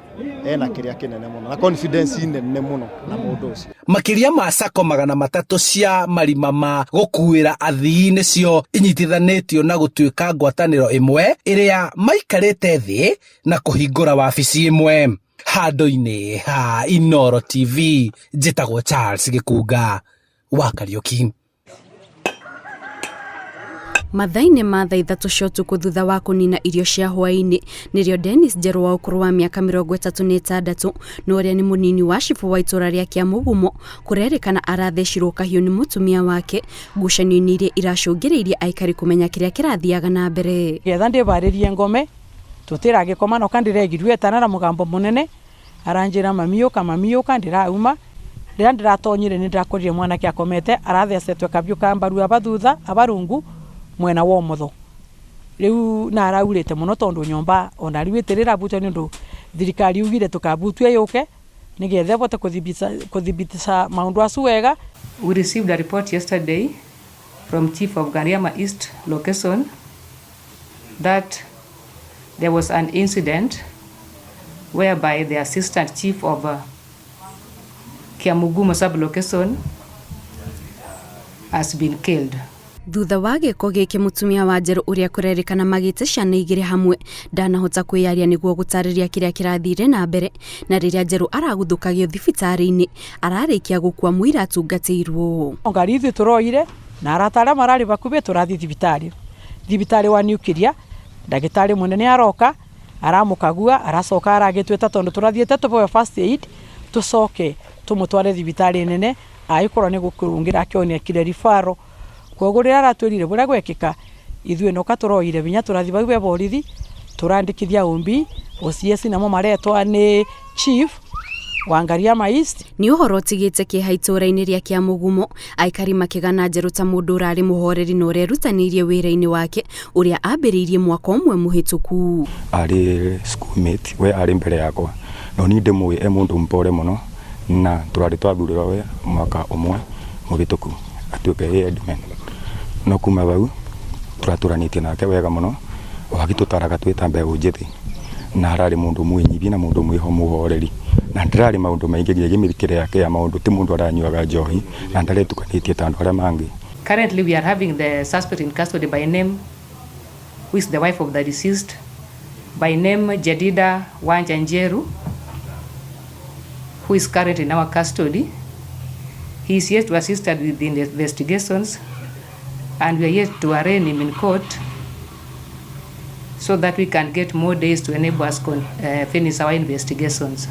ena kĩrĩa kĩnene mũno na confidence nene mũno na mũndũ ũcio. Makĩria ma sacco 300 cia marima ma gũkuĩra athii nĩcio inyitithanĩtio na gũtuĩka ngwatanĩro ĩmwe ĩrĩa maikarĩte thĩ na kũhingũra wabici ĩmwe. Handũ-inĩ ha Inooro TV njĩtagwo Charles Gĩkunga wa Kariũki. Mathaa-inĩ ma thaa 3 cia ũtukũ thutha wa kũnina irio cia hwaĩ-inĩ nĩrĩo Dennis Njerũ wa ũkũrũ wa mĩaka 36 na ũrĩa nĩ mũnini wa cibũ wa itũra rĩa Kĩamũgumo kũrerĩkana arathecirwo kahiũ nĩ mũtumia wake ngucanio-inĩ iria iracũngĩrĩirie aikari kũmenya kĩrĩa kĩrathiaga na mbere. Getha ndĩbarĩrie ngome tũtiragĩkoma no kandiregirwe etana na mũgambo mũnene aranjĩra mamiũka mamiũka ndĩrauma rĩrĩa ndĩratonyire nĩ ndĩrakorire mwanake akomete arathecetwe kabiũ ka mbaru aba thutha abarungu mwena wa ũmotho rĩu na araurĩte mũno tondũ nyũmba ona rĩu ĩtĩrĩrabutwo nĩ ũndũ thirikari yugire tũkabutwo yũke nĩgetha ĩbote kũthibitica maũndũ acu wega. We received a report yesterday from Chief of Ngariama East location that there was an incident whereby the assistant chief of Kiamugumo sub-location has been killed. Thutha wa gĩko gĩkĩ mũtumia wa Njerũ ũrĩa kũrerĩkana magĩte ciana igĩrĩ hamwe ndanahota kwĩyaria nĩguo gũtarĩria kĩrĩa kĩrathire na mbere, na rĩrĩa Njerũ araguthũkagio thibitarĩ-inĩ ararĩkia gũkua mũira atungatĩirwo. Ngari ithuĩ tũroire na arata arĩa mararĩ bakuhĩ tũrathiĩ thibitarĩ. Thibitarĩ wa Nuclear ndagĩtarĩ mũnene aroka aramũkagua aracoka aragĩtwĩta tondũ tũrathiĩte tũbeo first aid tũcoke tũmũtware thibitarĩ nene agĩkorwo nĩ gũkũrũngĩra akĩonekire referral. Koguo rĩrĩa aratwĩrire bũrĩa gwekĩka ithuĩ noka tũroire binya tũrathiĩ bau be borithi tũrandĩkithia OB OCS namo maretwa nĩ chief wa Ngariama East. Nĩ ũhoro ũtigĩte kĩeha itũũra-inĩ rĩa Kĩamũgumo, aikari makĩgana Njerũ ta mũndũ ũrarĩ mũhoreri na ũrerutanĩirie wĩra-inĩ wake ũrĩa ambĩrĩirie mwaka ũmwe mũhĩtũku. Arĩ schoolmate we arĩ mbere yakwa no niĩ ndĩmũĩ e mũndũ mpore mũno na tũrarĩ twathurĩrwo we mwaka ũmwe mũhĩtũku atuĩke headman no kuma hau tũratũranĩtie nake wega mũno o agĩtũtaraga twĩ ta mbeũ njĩthĩ na ararĩ mũndũ mwĩnyihia na mũndũ mũhoreri na ndararĩ maũndũ maingĩ nginya mĩrutĩre yake ya maũndũ ti mũndũ aranyuaga njohi na ndaretukanĩtie ta andũ arĩa mangĩ. Currently we are having the suspect in custody by name, who is the wife of the deceased, by name Jedida Wanja Njeru, who is currently in our custody. He is yet to assist us with the investigations, and we are yet to arraign him in court so that we can get more days to enable us finish our investigations.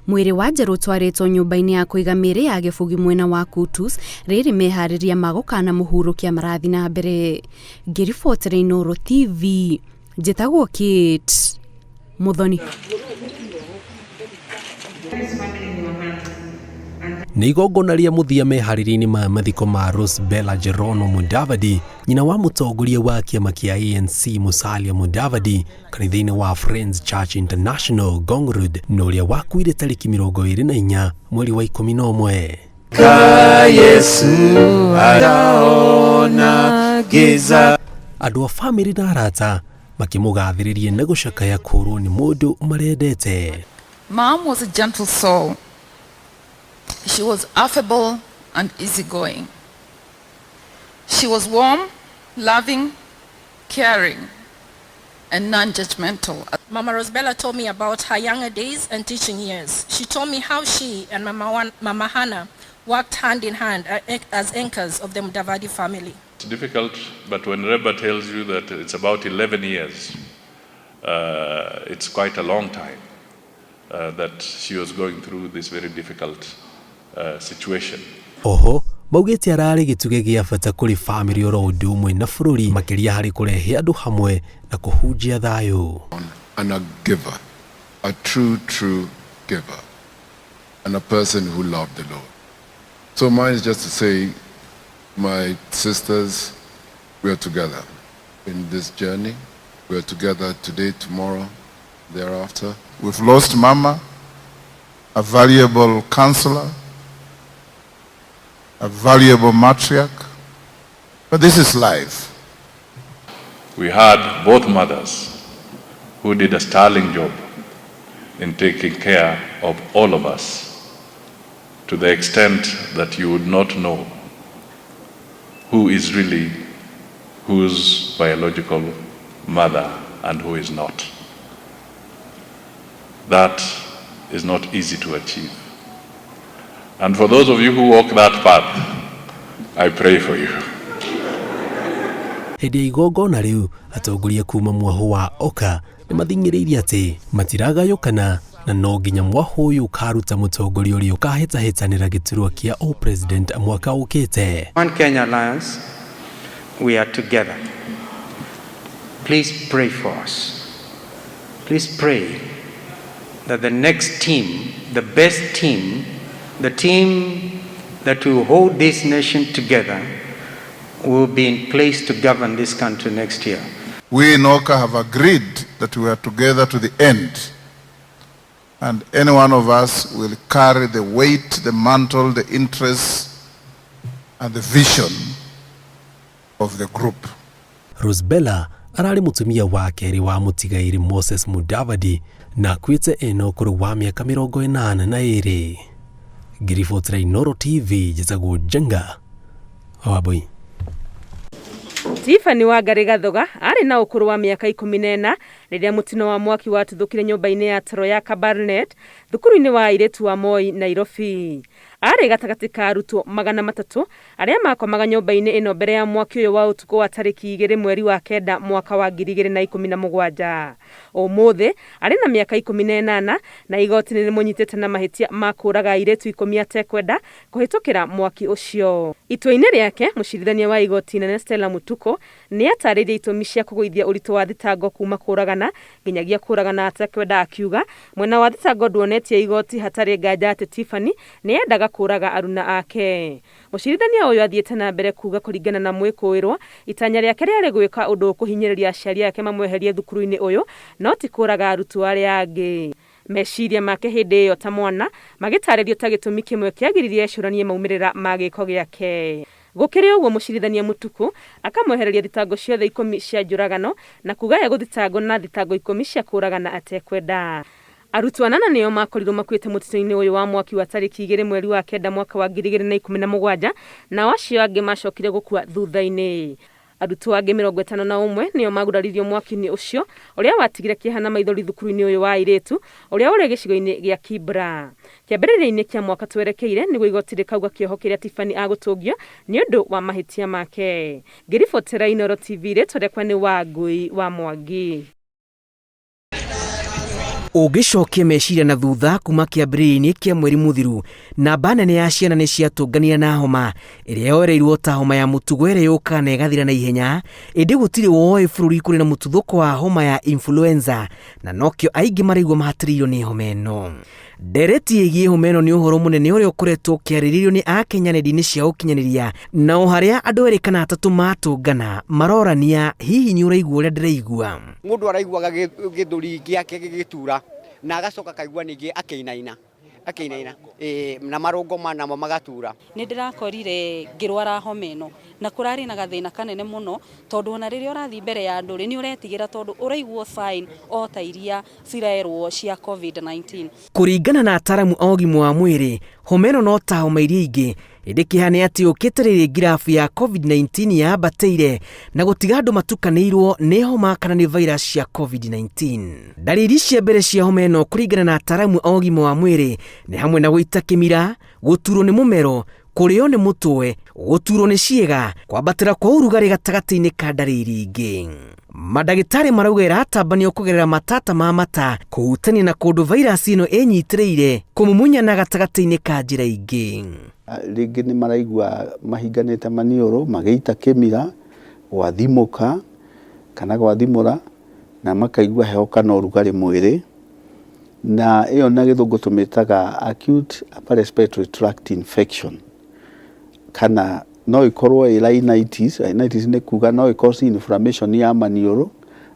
Mwĩrĩ wa Njerũ ũtwarĩtwo nyũmba-inĩ ya kũiga mĩĩrĩ ya Gĩbugi mwena wa Kutus, rĩrĩ meharĩria ma gũkana mũhurũkia marathiĩ na mbere. Ngĩribotera Inooro TV, njĩtagwo Kate Muthoni. Nĩ igongona rĩa mũthia meharĩria-inĩ ma mathiko ma Rosebella Jerono Mudavadi, nyina wa mũtongoria wa kĩama kĩa ANC Musalia Mudavadi, kanitha-inĩ wa Friends Church International Ngong Road, na ũrĩa wakuire tarĩki 24 mweri wa 11. Ka Yesu ataona giza. Andũ a famĩlĩ na arata makĩmũgathĩrĩria na gũcakaya kũrwo nĩ mũndũ marendete. Mom was a gentle soul. She was affable and easygoing. She was warm, loving, caring, and non-judgmental. Mama Rosebella told me about her younger days and teaching years. She told me how she and Mama Hannah worked hand in hand as anchors of the Mudavadi family. It's difficult, but when Reba tells you that it's about 11 years, it's quite a long time that she was going through this very difficult situation. Oho, maugĩte ararĩ gĩtugĩ gĩa bata kũrĩ famĩlĩ oro ũndũ ũmwe na bũrũri, makĩria harĩ kũrehe andũ hamwe na kũhunjia thayũ. And a giver, a true, true giver, and a person who loved the Lord. So mine is just to say, my sisters, we are together in this journey. We are together today, tomorrow, thereafter. We've lost Mama, a valuable counselor, a valuable matriarch, but this is life. We had both mothers who did a sterling job in taking care of all of us to the extent that you would not know who is really whose biological mother and who is not. That is not easy to achieve. And for those of you who walk that path, I pray for you. Hĩndĩ ya igongona rĩu, atongoria kuma mwahũ wa Oka nĩ mathing'ĩrĩirie atĩ matiragayũkana na no nginya mwahũ ũyũ ũkaruta mũtongoria ũrĩa ũkahĩtahĩtanĩra gĩturwa kĩa ũpresident mwaka ũkĩte. One Kenya Alliance, we are together. Please pray for us. Please pray that the next team, the best team, the team that will hold this nation together, will be in place to govern this country next year. We in Oka have agreed that we are together to the end. And any one of us will carry the weight, the mantle, the interests, and the vision of the group. Rosebella ararĩ mũtumia wa kerĩ wa mũtigairĩ Moses Mudavadi na akuĩte ena ũkũrũ wa mĩaka 82. Ngĩribotera Inooro TV, njĩtagwo Njenga Wambui. Tiffany Wangari Gathoga arĩ na ũkũrũ wa mĩaka 14 rĩrĩa mũtino wa mwaki watuthũkire nyũmba-inĩ ya toro ya Kabarnet thukuru-inĩ wa airĩtu wa Moi, Nairobi. Arĩ gatagatĩ ka arutwo 300 arĩa makomaga nyũmba-inĩ ĩno mbere ya mwaki ũyũ wa ũtukũ wa tarĩki 2 mweri wa 9 mwaka wa 2017. Ũmũthĩ arĩ na mĩaka 18 na igoti nĩ rĩmũnyitĩte na mahĩtia ma kũũraga airĩtu 10 atekwenda kũhĩtũkĩra mwaki ũcio. Itua-inĩ rĩake, mũcirithania wa igoti inene Stella Mutuku nĩ atarĩirie itũmi cia kũgũithia ũritũ wa thitango kuma kũũragana nginyagia kũũragana atekwenda, akiuga mwena wa thitango nduonetie igoti hatarĩ nganja atĩ Tiffany nĩ endaga kũũraga aruna ake. Mũcirithania ũyũ athiĩte na mbere kuuga kũringana na mwĩkũĩrwo, itanya rĩake rĩarĩ gwĩka ũndũ ũkũhinyĩrĩria aciari ake mamweherie thukuru-inĩ ũyũ no ti kũũraga arutwo arĩa angĩ. Meciria make hĩndĩ ĩyo ta mwana magĩtarĩrio ta gĩtũmi kĩmwe kĩagiririe ecũranie maumĩrĩra ma gĩko gĩake. Gũkĩrĩ ũguo, mũcirithania Mutuku akamwehereria thitango ciothe 10 cia njũragano na kuga egũthitangwo na thitango 10 cia kũũragana atekwenda. Arutwo 8 nĩo makorirwo makuĩte mũtino-inĩ ũyũ wa mwaki wa tarĩki 2 mweri wa 9 mwaka wa 2017, nao acio angĩ macokire gũkua thutha-inĩ. Arutwo angĩ 51 nĩo maguraririo mwaki-inĩ ũcio ũrĩa watigire kĩeha na maithori thukuru-inĩ ũyũ wa airĩtu ũrĩa ũrĩ gĩcigo-inĩ gĩa Kibra. Kĩambĩrĩria-inĩ kĩa mwaka twerekeire nĩguo igoti rĩkauga kĩoho kĩrĩa Tiffany agũtũngio nĩ ũndũ wa mahĩtia make. Ngĩribotera Inooro TV, rĩtwa rĩakwa nĩ Wangui wa Mwangi. Ũngĩcokia meciria na thutha kuma kĩambĩrĩria-inĩ kĩa mweri mũthiru, namba nene ya ciana nĩ ciatũnganire na homa ĩrĩa yoereirwo ta homa ya mũtugo ĩrĩa yũkaga na ĩgathira na ihenya, ĩndĩ gũtirĩ woĩ bũrũri kũrĩ na mũtuthũko wa homa ya influenza na nokĩo aingĩ maraigua mahatĩrĩirio nĩ homa ĩno. Ndereti ĩgiĩ homa ĩno nĩ ũhoro mũnene ũrĩa ũkoretwo ũkĩarĩrĩrio nĩ Akenya nenda-inĩ cia ũkinyanĩria, na o harĩa andũ erĩ kana atatũ matũngana marorania, hihi nĩ ũraigua ũrĩa ndĩraigua? Mũndũ araiguaga gĩthũri gĩake gĩgĩtura na agacoka akaigua ningĩ akĩinaina, akĩinaina, ĩĩ, na marũngo namo magatura. Nĩ ndĩrakorire ngĩrwara homa ĩno na kũrarĩ na gathĩna kanene mũno tondũ ona rĩrĩa ũrathiĩ mbere ya andũ rĩ, nĩ ũretigĩra tondũ ũraigua sign o ta iria cirerwo cia COVID-19. Kũringana na ataramu a ũgima wa mwĩrĩ, homa ĩno no ta homa iria ingĩ, ĩndĩ kĩeha nĩ atĩ yũkĩte rĩrĩ ngirabu ya COVID-19 yambatĩire na gũtiga andũ matukanĩirwo nĩ homa kana nĩ virus cia COVID-19. Ndariri cia mbere cia homa ĩno kũringana na ataramu a ũgima wa mwĩrĩ nĩ hamwe na gũita kĩmira, gũturwo nĩ mũmero, kũrĩo nĩ mũtwe, gũturwo nĩ ciĩga, kwambatĩra kwa ũrugarĩ gatagatĩ-inĩ ka ndariri ingĩ. Mandagĩtarĩ marauga ĩratambanio kũgerera matata ma mata, kũhutania na kũndũ virus ĩno ĩnyitĩrĩire, kũmumunyana gatagatĩ-inĩ ka njĩra ingĩ. Rĩngĩ nĩ maraigua mahinganĩte maniũrũ, magĩita kĩmira, gwathimũka kana gwathimũra, na makaigua heho kana ũrugarĩ mwĩrĩ. Na ĩyo na gĩthũngũ tũmĩtaga acute upper respiratory tract infection. Kana no ĩkorwo ĩ rhinitis, rhinitis nĩ kuga no ĩkorwo inflammation ya maniũrũ,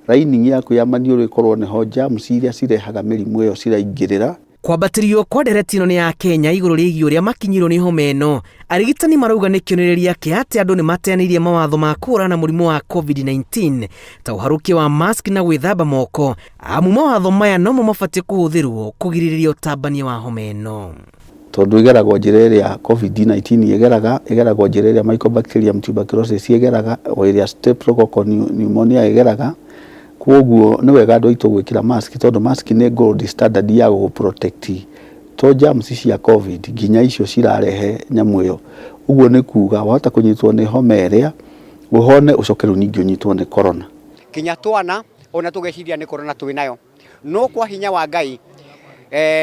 lining yaku ya maniũrũ ĩkorwo nĩho germs iria cirehaga mĩrimũ ĩyo ciraingĩrĩra. Kwambatĩrio kwa ndereti ĩno nĩ ya Kenya igũrũ rĩgiĩ ũrĩa makinyirwo nĩ homa ĩno, arigitani marauga nĩ kĩonereria kĩa atĩ andũ nĩ mateanĩirie mawatho ma kũhũrana na mũrimũ wa COVID-19 ta ũharũkia wa mask na gwĩthamba moko, amu mawatho maya nomo mabatiĩ kũhũthĩrwo kũgirĩrĩria ũtambania wa homa ĩno. Tondũ ĩgeragwo njĩra ĩrĩa COVID-19 ĩgeraga, ĩgeragwo njĩra ĩrĩa Mycobacterium tuberculosis ĩgeraga, o ĩrĩa Streptococcus pneumonia ĩgeraga. Kwoguo nĩ wega andũ aitũ gwĩkĩra mask tondũ mask nĩ gold standard ya gũgũ protect to germs cia COVID nginya icio cirarehe nyamũ ĩyo. Ũguo nĩ kuga wahota kũnyitwo nĩ homa ĩrĩa ũhone ũcoke rĩu ningĩ ũnyitwo nĩ corona. Kinya twana ona tũgeciria nĩ corona twĩ nayo, no kwa hinya wa Ngai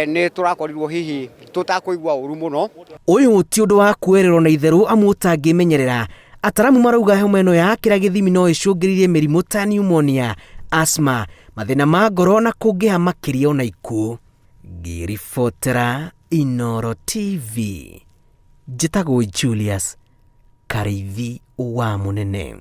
nĩ tũrakorirwo hihi tũtakũigua ũru mũno. Ũyũ ti ũndũ wa kuoererwo na itherũ amu ũtangĩmenyerera. Ataramu marauga homa ĩno yakĩra gĩthimi no ĩcũngĩrĩrie mĩrimũ ta pneumonia, asthma, mathĩna ma ngoro na kũngĩha makĩria ona ikuũ. Ngĩribotera Inooro TV, njĩtagwo Julius Karĩithi wa Mũnene.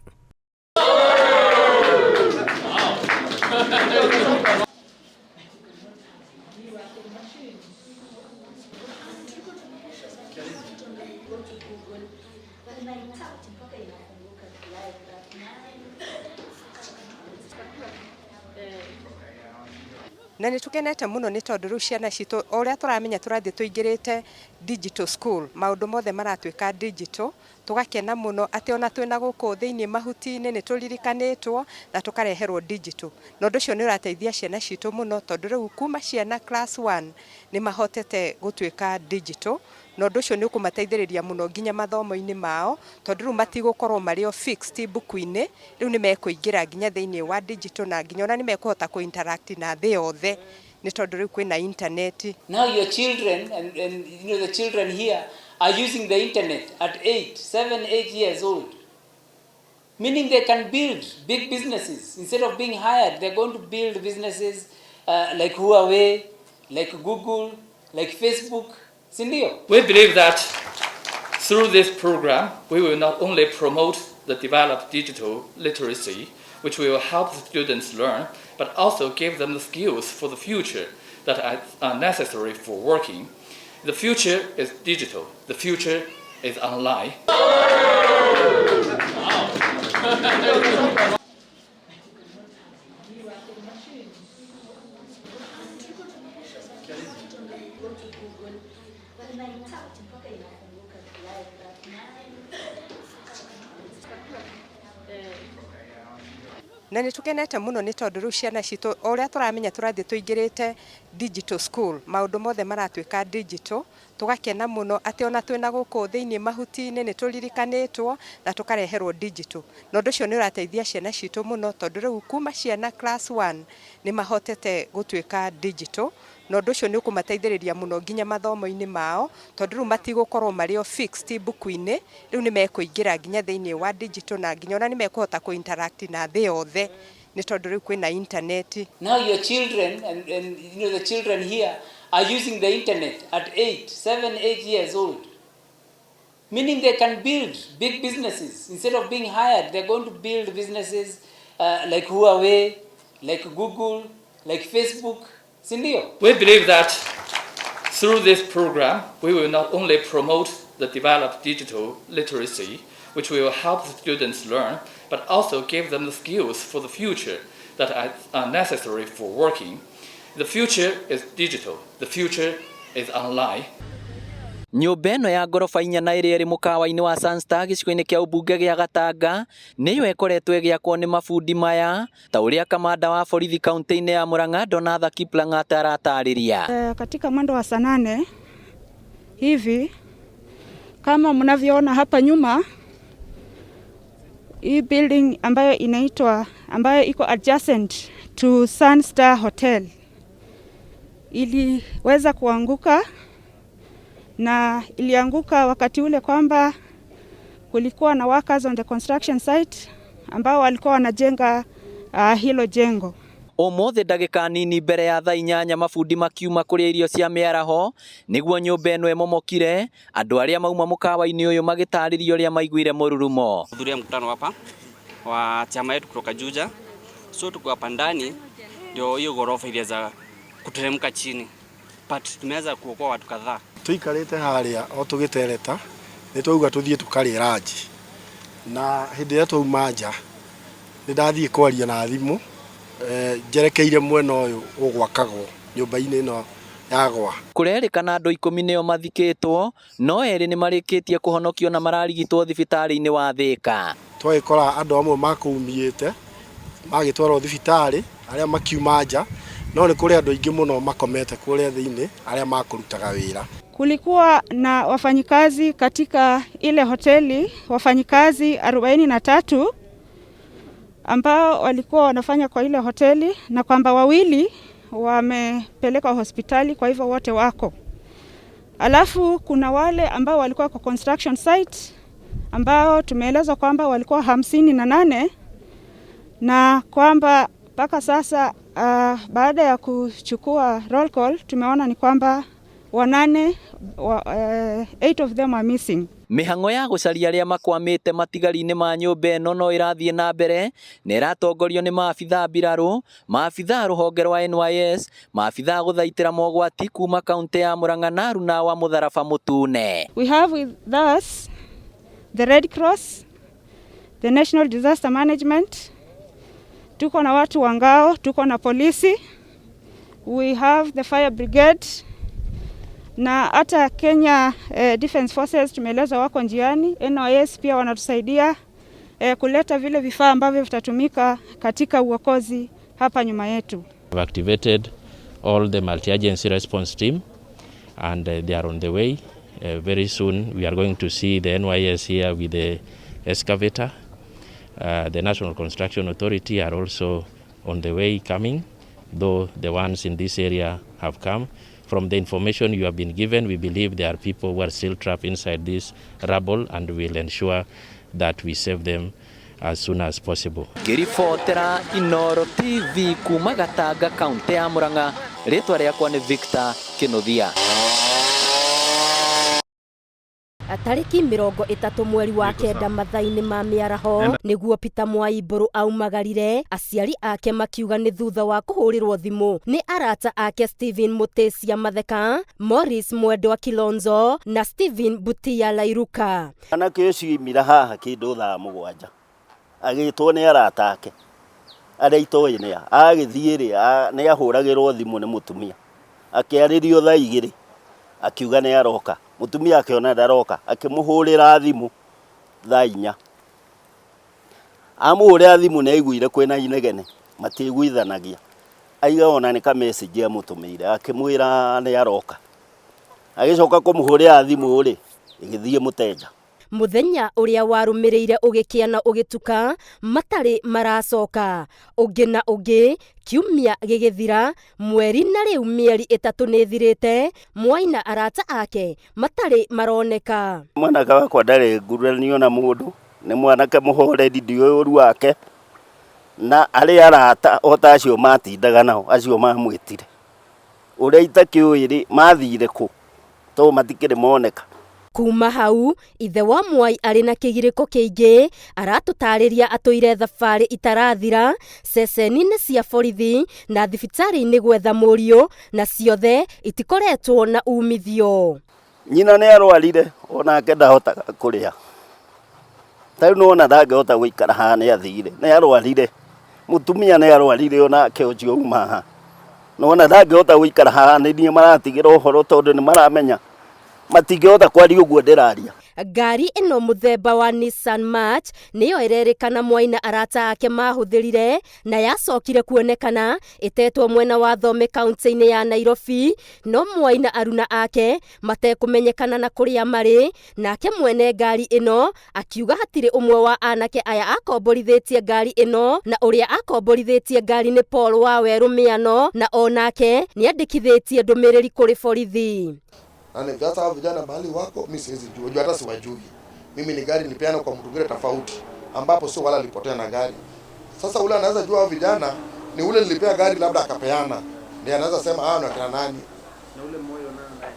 Na nĩ tũkenete mũno nĩ tondũ rĩu ciana citũ o ũrĩa tũramenya tũrathiĩ tũingĩrĩte Digital school, maũndũ mothe maratuĩka digital, tũgakena mũno atĩ ona twĩna gũkũ thĩinĩ mahuti-inĩ nĩ tũririkanĩtwo na tũkareherwo digital. Na ũndũ ũcio nĩ ũrateithia ciana citũ mũno tondũ rĩu kuma ciana class 1 nĩ mahotete gũtuĩka digital, na ũndũ ũcio nĩ ũkũmateithĩrĩria mũno nginya mathomo-inĩ mao tondũ rĩu matigũkorwo marĩ o fixed mbuku-inĩ, rĩu nĩ mekũingĩra nginya thĩinĩ wa digital na nginya ona nĩ mekũhota kũ interact na thĩ yothe nĩ tondũ rĩu kwĩna internet. Now your children, and you know the children here are using the internet at 8, 7, 8 years old. Meaning they can build big businesses. Instead of being hired, they're going to build businesses like Huawei, like Google, like Facebook. Sindio? We believe that through this program, we will not only promote the developed digital literacy, which will help the students learn, but also give them the skills for the future that are necessary for working. The future is digital. The future is online. Na nĩ tũkenete mũno nĩ tondũ rĩu ciana citũ o ũrĩa tũramenya tũrathiĩ tũingĩrĩte digital school, maũndũ mothe maratuĩka digital, tũgakena mũno atĩ ona twĩna gũkũ thĩinĩ mahuti-inĩ nĩ tũririkanĩtwo na tũkareherwo digital. Na ũndũ ũcio nĩ ũrateithia ciana citũ mũno tondũ rĩu kuma ciana class 1 nĩ mahotete gũtuĩka digital, na ũndũ ũcio nĩ ũkũmateithĩrĩria mũno nginya mathomo-inĩ mao tondũ rĩu matigũkorwo marĩ o fixed mbuku-inĩ, rĩu nĩ mekũingĩra nginya thĩinĩ wa digital na nginya ona nĩ mekũhota kũ interact na thĩ yothe nĩ tondũ rĩu kwĩna internet. Now your children, and you know the children here are using the internet at 8, 7, 8 years old. Meaning they can build big businesses. Instead of being hired, they're going to build businesses like Huawei, like Google, like Facebook. Sindio? We believe that through this program, we will not only promote the developed digital literacy, which will help the students learn, but also give them the skills for the future that are necessary for working. The future is digital. The future is online. Nyũmba ĩno ya ngoroba inya na ĩrĩa ĩrĩ mũkawa-inĩ wa Sunstar gĩcigo-inĩ kĩa ũmbunge gĩa Gatanga nĩyo ĩkoretwo ĩgĩakwo nĩ mabundi maya ta ũrĩa kamanda wa borithi kaunti-inĩ ya Murang'a Donatha Kiplang'at aratarĩria. Katika mwendo wa saa 8 hivi kama mnavyoona hapa nyuma, hii building ambayo inaitwa, ambayo iko adjacent to Sunstar Hotel iliweza kuanguka, na ilianguka wakati ule kwamba kulikuwa na workers on the construction site ambao walikuwa wanajenga hilo jengo. Ũmũthĩ ndagĩka nini mbere ya thaa 8 mabundi makiuma kũrĩa irio cia mĩaraho nĩguo nyũmba ĩno ĩmomokire. Andũ arĩa mauma mũkawa-inĩ ũyũ magĩtarĩria ũrĩa maiguire mũrurumo. Hudhuria mkutano hapa wa chama yetu kutoka Juja, so tuko hapa ndani ndio hiyo ghorofa iliweza kuteremka chini, but tumeweza kuokoa watu kadhaa. Tuikarĩte harĩa o tũgĩtereta nĩ twauga tũthiĩ tũkarĩe ranji, na hĩndĩ ĩrĩa twauma nja nĩ ndathiĩ kwaria na thimũ njerekeire mwena ũyũ ũgwakagwo nyũmba-inĩ ĩno yagwa. Kũrerĩkana andũ 10 nĩo mathikĩtwo no 2 nĩ marĩkĩtie kũhonokio na mararigitwo thibitarĩ-inĩ wa Thĩka. Twagĩkora andũ amwe makũumiĩte magĩtwarwo thibitarĩ, arĩa makiuma nja, no nĩ kũrĩ andũ aingĩ mũno makomete kũrĩa thĩinĩ arĩa makũrutaga wĩra. Kulikuwa na wafanyikazi katika ile hoteli, wafanyikazi 43 ambao walikuwa wanafanya kwa ile hoteli, na kwamba 2 wamepelekwa hospitali, kwa hivyo wote wako. Alafu kuna wale ambao walikuwa kwa construction site ambao tumeelezwa kwamba walikuwa 58, na kwamba mpaka sasa baada ya kuchukua roll call tumeona ni kwamba 8 8 of them are missing. Mĩhang'o ya gũcaria arĩa makwamĩte matigari-inĩ ma nyũmba ĩno no ĩrathiĩ na mbere na ĩratongorio nĩ maabithaa mbirarũ, maabithaa rũhonge rwa NYS, maabithaa gũthaitĩra mogwati kuma kaunti ya Murang'a na aruna wa mũtharaba mũtune. We have with us the Red Cross, the National Disaster Management, tuko na watu wa ngao, tuko na polisi, we have the fire brigade, na hata Kenya Defence Forces tumeelezwa wako njiani. NYS pia wanatusaidia kuleta vile vifaa ambavyo vitatumika katika uokozi hapa nyuma yetu. We've activated all the multi-agency response team and they are on the way. Very soon we are going to see the NYS here with the excavator. The National Construction Authority are also on the way coming, though the ones in this area have come. From the information you have been given, we believe there are people who are still trapped inside this rubble, and we'll ensure that we save them as soon as possible. Ngĩribotera Inooro TV kuma Gatanga kaunti ya Murang'a, rĩtwa rĩakwa nĩ Victor Kĩnuthia. Tarĩki 30 mweri wa 9 mathaa-inĩ ma mĩaraho nĩguo Peter Mwai Mbũrũ aumagarire, aciari ake makiuga nĩ thutha wa kũhũrĩrwo thimũ nĩ arata ake Stephen Mutesia Matheka, Morris Mwendwa Kilonzo na Stephen Butia Lairuka. Anake ũcio oimire haha kĩndũ thaa 7 agĩtwo nĩ arata ake arĩa itoĩ nĩa, agĩthiĩ rĩ nĩ ahũragĩrwo thimũ nĩ mũtumia akĩarĩrio thaa 2 akiuga nĩ aroka. Mũtumia akĩona ndaroka akĩmũhũrĩra thimũ thaa 4. Amũhũrĩra thimũ nĩ aiguire kwĩna inegene matiiguithanagia, aiga ona nĩ ka message amũtũmĩire akĩmwĩra nĩ aroka. Agĩcoka kũmũhũrĩra thimũ rĩ ĩgĩthiĩ mũteja. Mũthenya ũrĩa warũmĩrĩire ũgĩkĩa na ũgĩtuka matarĩ maracoka, ũngĩ na ũngĩ, kiumia gĩgĩthira, mweri na rĩu mĩeri 3 nĩ ĩthirĩte, Mwai na arata ake matarĩ maroneka. Mwanake wakwa ndarĩ nguranio na mũndũ, nĩ mwanake mũhoreri, ndiũĩ ũru wake, na arĩa arata o ta acio matindaga nao acio mamwĩtire ũrĩa itakĩũĩ rĩ mathire kũ tondũ matikĩrĩ moneka. Kuma hau ithe wa Mwai arĩ na kĩgirĩko kĩingĩ aratũtarĩria atũire thabarĩ itarathira ceceni-inĩ cia borithi na thibitarĩ-inĩ gwetha mũriũ, na ciothe itikoretwo na umithio. Nyina nĩ arwarire onake ndahotaga kũrĩa, ta rĩu nĩwona ndangĩhota gũikara haha, nĩ athire, nĩ arwarire. Mũtumia nĩ arwarire onake ũcio uma haha, nĩwona ndangĩhota gũikara haha, nĩ niĩ maratigĩra ũhoro tondũ nĩ maramenya matingĩhota kwaria ũguo ndĩraria. Ngari ĩno mũthemba wa Nissan March nĩyo ĩrerĩkana Mwai na arata ake mahũthĩrire na yacokire kuonekana ĩtetwo mwena wa Thome kaunti-inĩ ya Nairobi, no Mwai na aruna ake matekũmenyekana na kũrĩa marĩ. Nake mwene ngari ĩno akiuga hatirĩ ũmwe wa anake aya akomborithĩtie ngari ĩno, na ũrĩa akomborithĩtie ngari nĩ Paul Waweru Mĩano, na onake nĩandĩkithĩtie ndũmĩrĩri kũrĩ borithi. Na sasa hao vijana mahali wako mimi siwezi jua, jua hata siwajui. Mimi ni gari nilipeana kwa mtu mwingine tofauti, ambapo sio wala alipotea na gari. Sasa ule anaweza jua hao vijana ni ule nilipea gari labda akapeana, ndiye anaweza sema hao ni akina nani. Na ule moyo naye.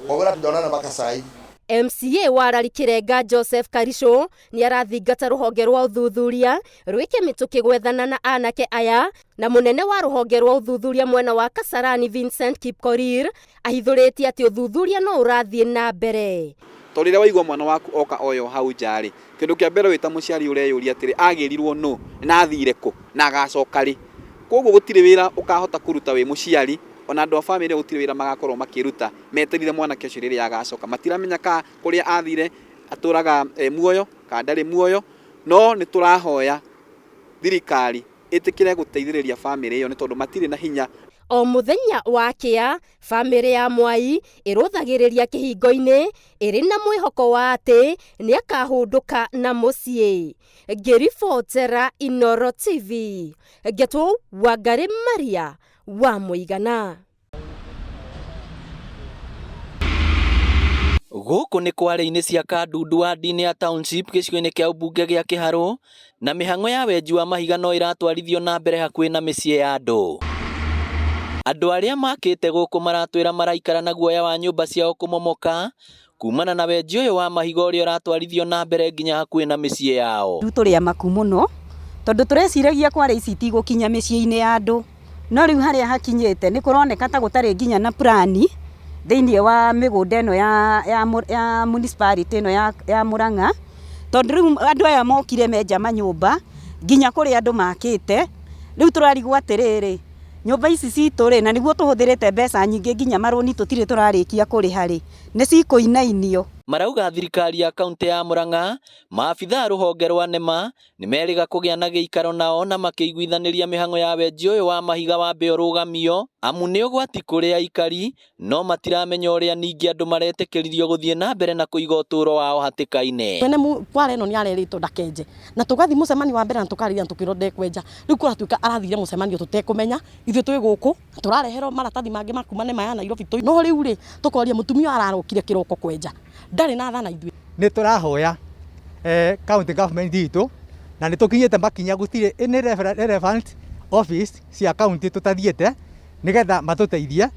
Kwa wala tujaonana mpaka saa hii. MCA wa Arari Kirenga Joseph Karisho nĩ arathingata rũhonge rwa ũthuthuria rwĩke mĩtũkĩ gwethana na anake aya, na mũnene wa rũhonge rwa ũthuthuria mwena wa Kasarani Vincent Kipkorir ahithũrĩtie atĩ ũthuthuria no ũrathiĩ na mbere. To rĩrĩa waigua mwana waku oka oyo hau nja rĩ, kĩndũ kĩa mbere wĩ ta mũciari ũreyũria atĩrĩ, agĩrirwo nũ na athire kũ na agacoka rĩ. Koguo gũtirĩ wĩra ũkahota kũruta wĩ mũciari, ona andũ a bamĩrĩ gũtirĩ wĩra magakorwo makĩruta meterire mwanake ũcio rĩrĩa agacoka. Matiramenya ka kũrĩa athire atũraga muoyo kana ndarĩ muoyo, no nĩ tũrahoya thirikari ĩtĩkĩre gũteithĩrĩria bamĩrĩ ĩyo nĩ tondũ matirĩ na hinya. O mũthenya wa kĩa, bamĩrĩ ya Mwai ĩrũthagĩrĩria kĩhingo-inĩ ĩrĩ na mwĩhoko wa atĩ nĩakahũndũka na mũciĩ. Ngĩribotera Inooro TV, ngetwo Wangari Maria wa Mũigana. Gũkũ nĩ kware-inĩ cia Kandundu ward-inĩ ya Township gĩcigo-inĩ kĩa ũmbunge gĩa Kĩharũ, na mĩhang'o ya wenji wa mahiga no ĩratwarithio na mbere hakuhĩ na mĩciĩ ya andũ. Andũ arĩa makĩte gũkũ maratwĩra maraikara na guoya wa nyũmba ciao kũmomoka kumana na wenji ũyũ wa mahiga ũrĩa ũratwarithio na mbere nginya hakuhĩ na mĩciĩ yao. Rĩu tũrĩ amaku mũno tondũ tũreciragia kware ici itigũkinya mĩciĩ-inĩ ya andũ, no rĩu harĩa hakinyĩte nĩ kũroneka ta gũtarĩ nginya na plani thĩinĩ wa mĩgũnda ĩno ya municipality ĩno ya Murang'a, tondũ rĩu andũ aya mokire menja manyũmba nginya kũrĩa andũ makĩte. Rĩu tũrarigwo atĩrĩrĩ, Nyũmba ici citũ rĩ, na nĩguo tũhũthĩrĩte mbeca nyingĩ nginya marũni tũtirĩ tũrarĩkia kũrĩha rĩ, nĩ cikũinainio. Marauga thirikari ya kaunti ya Murang'a, maabitha a rũhonge rwa NEMA nĩmerĩga kũgĩa na gĩikaro nao na makĩiguithanĩria mĩhang'o ya wenji ũyũ wa mahiga wambe ũrũgamio amu nĩ ũgwati kũrĩ aikari no matiramenya ũrĩa ningĩ andũ maretĩkĩririo gũthiĩ na mbere na kũiga ũtũũro wao hatĩka-inĩ. Mwene kware ĩno nĩ arerĩtwo ndakenje na tũgathiĩ mũcemanio wa mbere na tũkarĩria na tũkĩrwo ndekwenja. Rĩu kũratuĩka arathire mũcemanio tũtekũmenya ithuĩ twĩ gũkũ tũrareherwo maratathi mangĩ ma kuma NEMA ya Nairobi. No rĩu rĩ tũkoria mũtumia ũyũ ararokire kĩroko kwenja ndarĩ na tha na ithuĩ. Nĩ tũrahoya county government itũ na nĩ tũkinyĩte makinya gũtirĩ any relevant office cia county tũtathiĩte nĩgetha matũteithie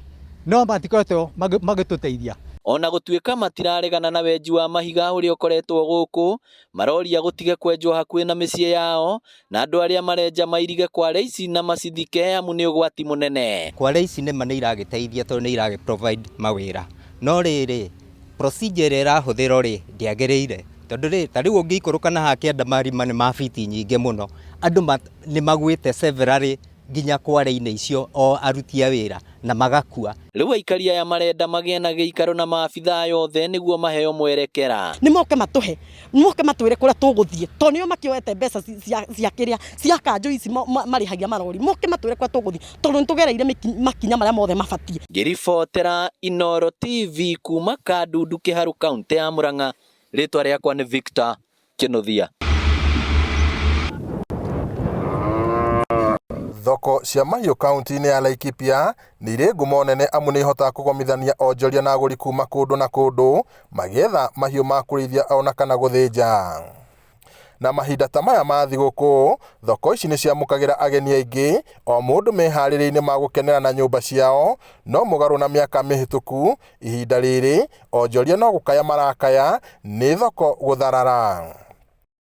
no matikoretwo magĩtũteithia. Ona gũtuĩka matiraregana na wenji wa mahiga ũrĩa ũkoretwo gũkũ, maroria gũtige kwenjwo hakuhĩ na mĩciĩ yao na andũ arĩa marenja mairige kware ici na macithike amu nĩ ũgwati mũnene. Kware ici nĩma nĩ iragĩteithia tondũ nĩ iragĩ provide mawĩra no rĩrĩ procedure ĩrĩa ĩrahũthĩrwo rĩ ndĩagĩrĩire tondũ rĩ ta rĩu ũngĩikũrũka na haha kĩanda marima nĩ ma biti nyingĩ mũno andũ nĩ magwĩte severally nginya kware-inĩ icio o aruti a wĩra na magakua. Rĩu aikari aya marenda magĩe na gĩikaro na maabitha aya othe nĩguo maheo mwerekera. Nĩ moke matũhe, moke matwĩre kũrĩa tũgũthiĩ tondũ nĩo makĩoete mbeca cia kĩrĩa cia kanjũ ici marĩhagia marori, moke matwĩre kũrĩa tũgũthiĩ tondũ nĩ tũgereire makinya marĩa mothe mabatiĩ. Ngĩribotera Inooro TV kuma Kandundu Kĩharu kaunti ya Murang'a, rĩtwa rĩakwa nĩ Victor Kĩnuthia. Thoko cia mahiũ kaunti-inĩ ya Laikipia nĩ irĩ ngumo nene amu nĩ ihotaga kũgomithania onjoria na agũri kuma kũndũ na kũndũ magĩetha mahiũ ma kũrĩithia ona kana gũthĩnja. Na mahinda ta maya ma thigũkũ, thoko ici nĩ ciamũkagĩra ageni aingĩ o mũndũ meharĩria-inĩ ma gũkenera na nyũmba ciao, no mũgarũ na mĩaka mĩhĩtũku, ihinda rĩrĩ onjoria no gũkaya marakaya nĩ thoko gũtharara.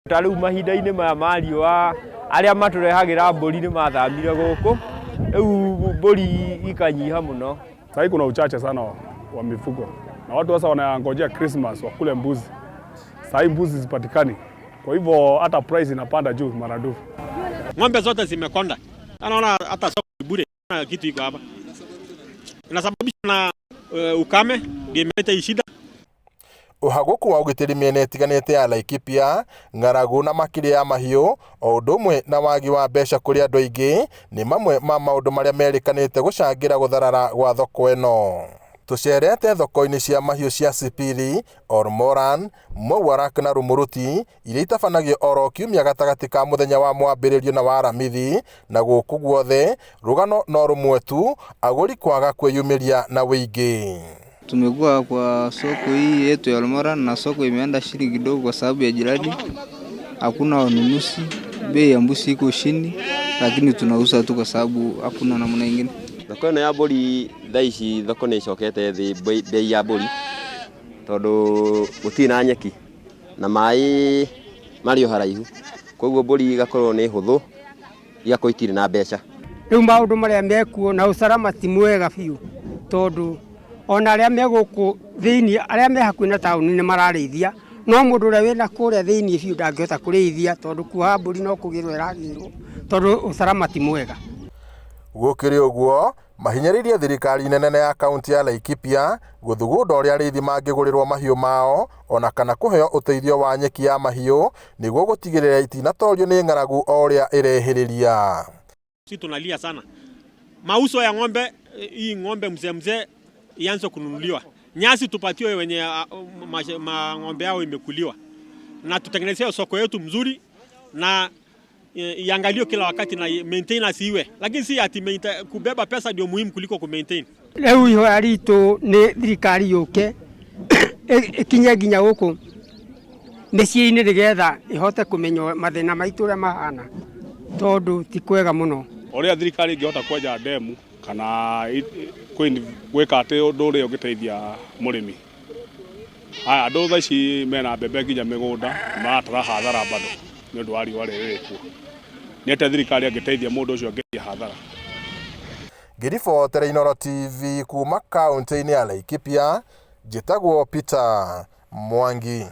Ta rĩu mahinda-inĩ maya ma riũa arĩa matũrehagĩra mbũri nĩ mathamire gũkũ, rĩu mbũri ikanyiha mũno. Sasa kuna uchache sana wa mifugo na watu sasa wanangojea Christmas wakule mbuzi. Sasa mbuzi zipatikani, kwa hivyo hata price inapanda juu maradufu. Ng'ombe zote zimekonda, anaona hata soko bure na kitu iko hapa, inasababishwa na ukame ndio imeleta hii shida. Ũhagũku wa ũgitĩri mĩena ĩtiganĩte ya Laikipia, ng'aragu na makĩria ya mahiũ o ũndũ ũmwe na wagi wa mbeca kũrĩ andũ aingĩ nĩ mamwe ma maũndũ marĩa merĩkanĩte gũcangĩra gũtharara gwa thoko ĩno. Tũcerete thoko-inĩ cia mahiũ cia Sipili, Olmoran, Mwarak na Rumuruti iria itabanagio oro kiumia gatagatĩ ka mũthenya wa mwambĩrĩrio na wa Aramithi, na gũkũ guothe rũgano no rũmwe tu, agũri kwaga kwĩyumĩria na wĩingĩ. Tumekuwa kwa soko hii yetu ya Olmoran na soko imeenda chini kidogo kwa sababu ya jirani. Hakuna wanunuzi, bei ya mbuzi iko chini, lakini tunauza tu kwa sababu hakuna namna nyingine. Thoko ĩno ya mbũri thaa ici thoko nĩ ĩcokete thĩ bei ya mbũri tondũ gũtirĩ na nyeki na maĩ marĩ o haraihu, koguo mbũri igakorwo nĩ hũthũ, igakorwo itirĩ na mbeca. Rĩu maũndũ marĩa mekuo na usalama ti mwega biũ tondũ ona arĩa me gũkũ thĩinĩ, arĩa me hakuhĩ na taũni nĩ mararĩithia, no mũndũ ũrĩa wĩna kũrĩa thĩinĩ biũ ndangĩhota kũrĩithia tondũ kuoha mbũri no kũgĩrwo ĩragĩrwo tondũ usalama ti mwega. Gũkĩrĩ ũguo, mahinyĩrĩirie thirikari nene ya kaunti ya Laikipia gũthugunda ũrĩa arĩithi mangĩgũrĩrwo mahiũ mao ona kana kũheo ũteithio wa nyeki ya mahiũ nĩguo gũtigĩrĩra itinatorio nĩ ng'aragu o ũrĩa ĩrehĩrĩria. Sisi tunalia sana mauso ya ng'ombe, hii ng'ombe mzee mzee ianze kununuliwa, nyasi tupatiwe wenye ng'ombe yao imekuliwa, na tutengenezee soko yetu mzuri na iangaliwe kila wakati na maintenance iwe, lakini si ati kubeba pesa ndio muhimu kuliko ku maintain. Rĩu ihoya ritũ nĩ thirikari yũke ĩkinye nginya gũkũ mĩciĩ-inĩ nĩgetha ĩhote kũmenya mathĩna maitũ ũrĩa mahana tondũ ti kwega mũno. Ũrĩa thirikari ĩngĩhota kwenja ndemu kana gwĩka atĩ ũndũ ũrĩa ũngĩteithia mũrĩmi. Aya andũ thaa ici mena mbembe nginya mĩgũnda maratara hathara bado nĩ ũndũ wa riũa rĩrĩ rĩkuo. Nĩ atĩa thirikari ĩngĩteithia mũndũ ũcio angĩthiĩ hathara? Ngĩribotera Inooro TV kuma kaunti-inĩ ya Laikipia, njĩtagwo Peter Mwangi.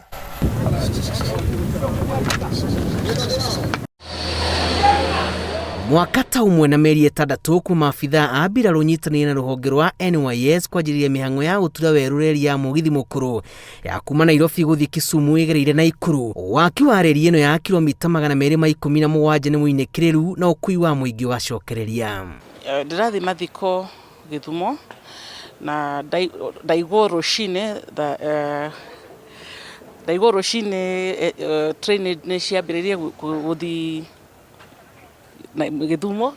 Mwaka ta ũmwe na mĩeri ĩtandatũ kuma maabithaa a mbirarũ nyitanĩire na rũhonge rwa NYS kwanjĩrĩria mĩhang'o ya gũtura werũ reri ya mũgithi mũkũrũ ya kuma Nairobi gũthiĩ Kisumu ĩgereire Naikuru. Waki wa reri ĩno ya kilomita 217 nĩ mũinĩkĩrĩru na ũkui wa mũingĩ ũgacokereria. Ndĩrathiĩ mathiko Gĩthumo na ndaigwo rũcinĩ ndaigwo rũcinĩ train nĩ ciambĩrĩirie gũthiĩ Gĩthumo.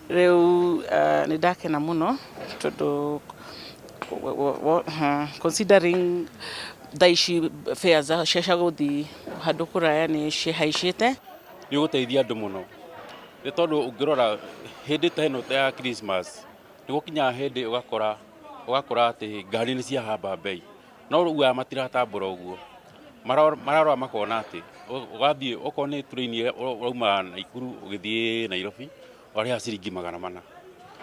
Rĩu nĩ ndakena mũno tondũ considering thaa ici fares cia gũthiĩ handũ kũraya nĩ cihaicĩte. Nĩ ũgũteithia andũ mũno nĩ tondũ ũngĩrora hĩndĩ ta ĩno ya Christmas nĩ gũkinyaga hĩndĩ ũgakora ũgakora atĩ ngari nĩ ciahamba bei, no rĩu aya matiratambũra ũguo, mararora makona atĩ ũgathiĩ okorwo nĩ train ũrauma Naikuru ũgĩthiĩ Nairobi ũrarĩha ciringi 400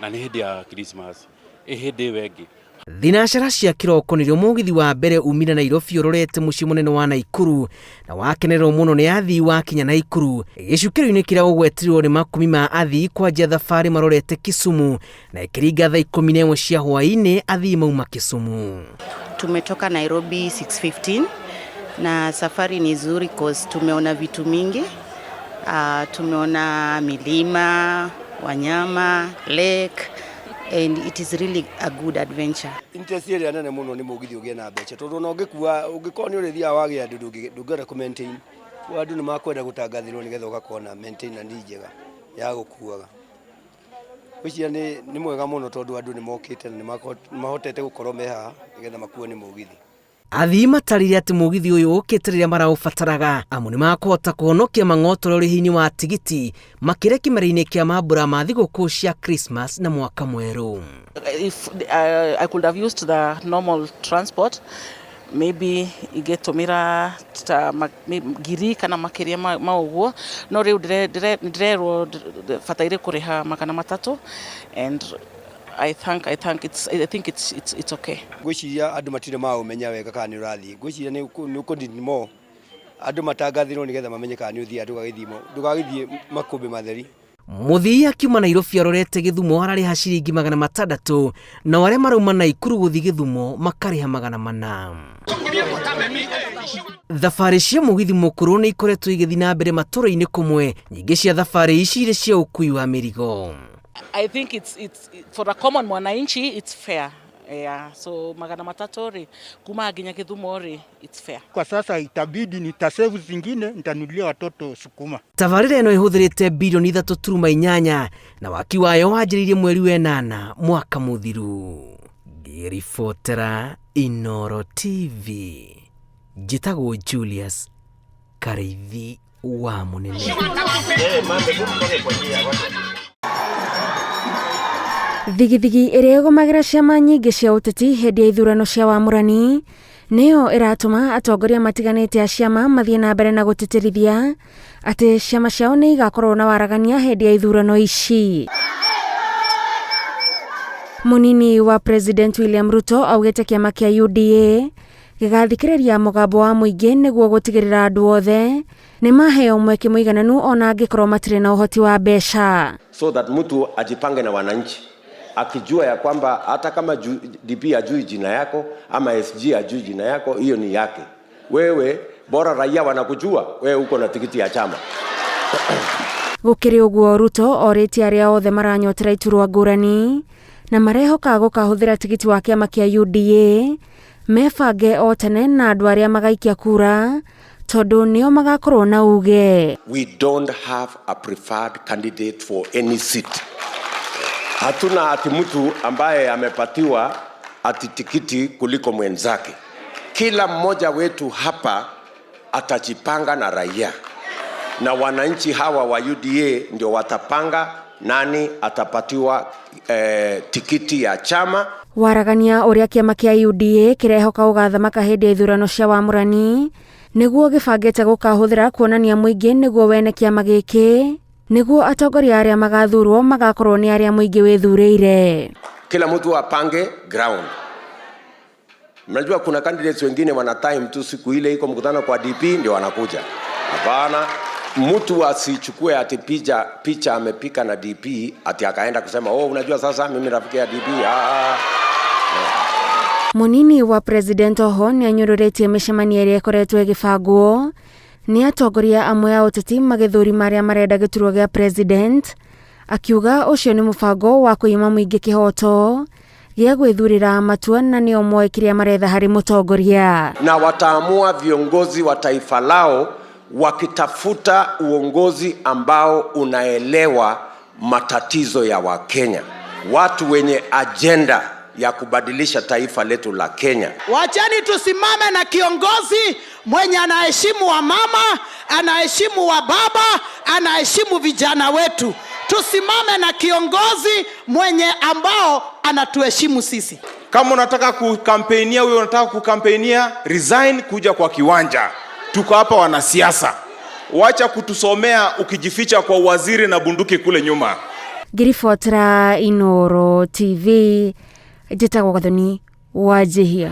na nĩ hĩndĩ ya Christmas, ĩ hĩndĩ ĩyo ĩngĩ. Thinacara cia kĩroko nĩrĩo mũgithi wa mbere umire Nairobi ũrorete mũciĩ mũnene wa Naikuru na wakenererwo mũno nĩ athii wakinya Naikuru. Gĩcukĩro-inĩ kĩrĩa gũgwetirwo nĩ makumi ma athii kwanjia thabarĩ marorete Kisumu na ĩkĩringa thaa 11 cia hwaĩ-inĩ athii mauma Kisumu. Tumetoka Nairobi 6:15 na safari ni nzuri cause tumeona vitu mingi. Tumeona milima, wanyama, lake and it is really a good adventure. Interest ĩrĩa nene mũno nĩ mũgithi ũgĩe na mbeca tondũ ona ũngĩkua ũngĩkorwo nĩ ũrĩthiaga wagĩa andũ ndũngĩhota kũ maintain. Andũ nĩ makwenda gũtangathĩrwo nĩgetha ũgakorwo na maintenance njega ya gũkuaga. Ngwĩciria nĩ mwega mũno tondũ andũ nĩ mokĩte na nĩ mahotete gũkorwo me haha nĩgetha makuo nĩ mũgithi. Athii matarĩria atĩ mũgithi ũyũ ũkĩte rĩrĩa maraũbataraga amu nĩ makũhota kũhonokia mang'otoro ũrĩhi-inĩ wa tigiti makĩria kĩmera-inĩ kĩa mambũra ma thigũkũ cia Christmas na mwaka mwerũ. If I could have used the normal transport maybe ingĩtũmĩra ta ngiri kana makĩria ma ũguo, no rĩu ndĩrerwo bataire kũrĩha 300 and I think I think it's I think it's it's it's okay. Ngwĩciria andũ matirĩ maũmenya wega kana nĩ ũrathiĩ. Ngwĩciria nĩ ũkũ more andũ matangathĩrwo nĩgetha mamenye kana nĩ ũthiaga, ndũgagĩthiĩ makũmbĩ matheri. Mũthii akiuma Nairobi arorete Gĩthumo ararĩha ciringi 600 nao arĩa marauma Naikuru gũthiĩ Gĩthumo makarĩha 400. Thabarĩ cia mũgithi mũkũrũ nĩ ikoretwo igĩthiĩ na mbere matũra-inĩ kũmwe, nyingĩ cia thabarĩ ici irĩ cia ũkui wa mĩrigo. I think it's for a common mwananchi it's fair. Yeah, so 300 rĩ kuma nginya Gĩthumo rĩ it's fair. Kwa sasa itabidi nitasave zingine nitanunulia watoto sukuma. Tabarĩra ĩno ĩhũthĩrĩte birioni 3.8 na waki wayo wanjĩrĩirie mweri wa 8 mwaka mũthiru. Ngĩribotera Inooro TV, njĩtagwo Julius Karĩithi wa Mũnene. Thigithigi ĩrĩa ĩgũmagĩra ciama nyingĩ cia ũteti hĩndĩ ya ithurano cia wamũrani nĩyo ĩratũma atongoria matiganĩte a ciama mathiĩ na mbere na gũtĩtĩrithia atĩ ciama ciao nĩ igakorwo na waragania hĩndĩ ya ithurano ici. Mũnini wa President William Ruto augĩte kĩama kĩa UDA gĩgathikĩrĩria mũgambo wa mũingĩ nĩguo gũtigĩrĩra andũ othe nĩ maheo mweke mũigananu ona angĩkorwo matirĩ na ũhoti wa mbeca. So that mtu ajipange na wananchi akijua ya kwamba hata kama DP ajui jina yako ama SG ajui jina yako, hiyo ni yake. Wewe bora raia wanakujua, wewe uko na tikiti ya chama. Gũkĩrĩ ũguo Ruto orĩtie arĩa othe maranyotera iturwa ngũrani na marehoka gũkahũthĩra tigiti wa kĩama kĩa UDA mebange o tene na andũ arĩa magaikia kura tondũ nĩo magakorwo na uge. We don't have a preferred candidate for any seat. Hatuna ati mtu ambaye amepatiwa ati tikiti kuliko mwenzake. Kila mmoja wetu hapa atajipanga na raia. Na wananchi hawa wa UDA ndio watapanga nani atapatiwa tikiti ya chama. Waragania ũrĩa kĩama kĩa UDA kĩrehoka gũgathamaka hĩndĩ ya ithurano cia wamũrani nĩguo gĩbangĩte gũkahũthĩra kuonania mũingĩ nĩguo wene kĩama gĩkĩ nĩguo atongoria arĩa magathurwo magakorwo nĩ arĩa mũingĩ wĩthurĩire. Kila mtu apange ground. Mnajua kuna candidates wengine wana time tu siku ile iko mkutano kwa DP ndio wanakuja. Hapana, Mtu asichukue ati picha, picha amepika na DP ati akaenda kusema oh, unajua sasa mimi rafiki ya DP. Ah, Mũnini wa president oho nĩ anyũrũrĩtie mĩcemanio ĩrĩa ĩkoretwo ĩgĩbangwo nĩ atongoria amwe a ũteti magĩthũrima arĩa marenda gĩturwa gĩa president, akiuga ũcio nĩ mũbango wa kũima mũingĩ kĩhoto gĩa gwĩthurĩra matua na nĩo moĩ kĩrĩa maretha harĩ mũtongoria. Na wataamua viongozi wa taifa lao wakitafuta uongozi ambao unaelewa matatizo ya Wakenya, watu wenye ajenda ya kubadilisha taifa letu la Kenya. Wacheni tusimame na kiongozi mwenye anaheshimu wa mama, anaheshimu wa baba, anaheshimu vijana wetu. Tusimame na kiongozi mwenye ambao anatuheshimu sisi. Kama unataka kukampeinia huyo, unataka kukampeinia, resign, kuja kwa kiwanja. Tuko hapa wanasiasa, wacha kutusomea ukijificha kwa uwaziri na bunduki kule nyuma. Ngĩribotera Inooro TV, njĩtagwo Gathoni Wanjihia.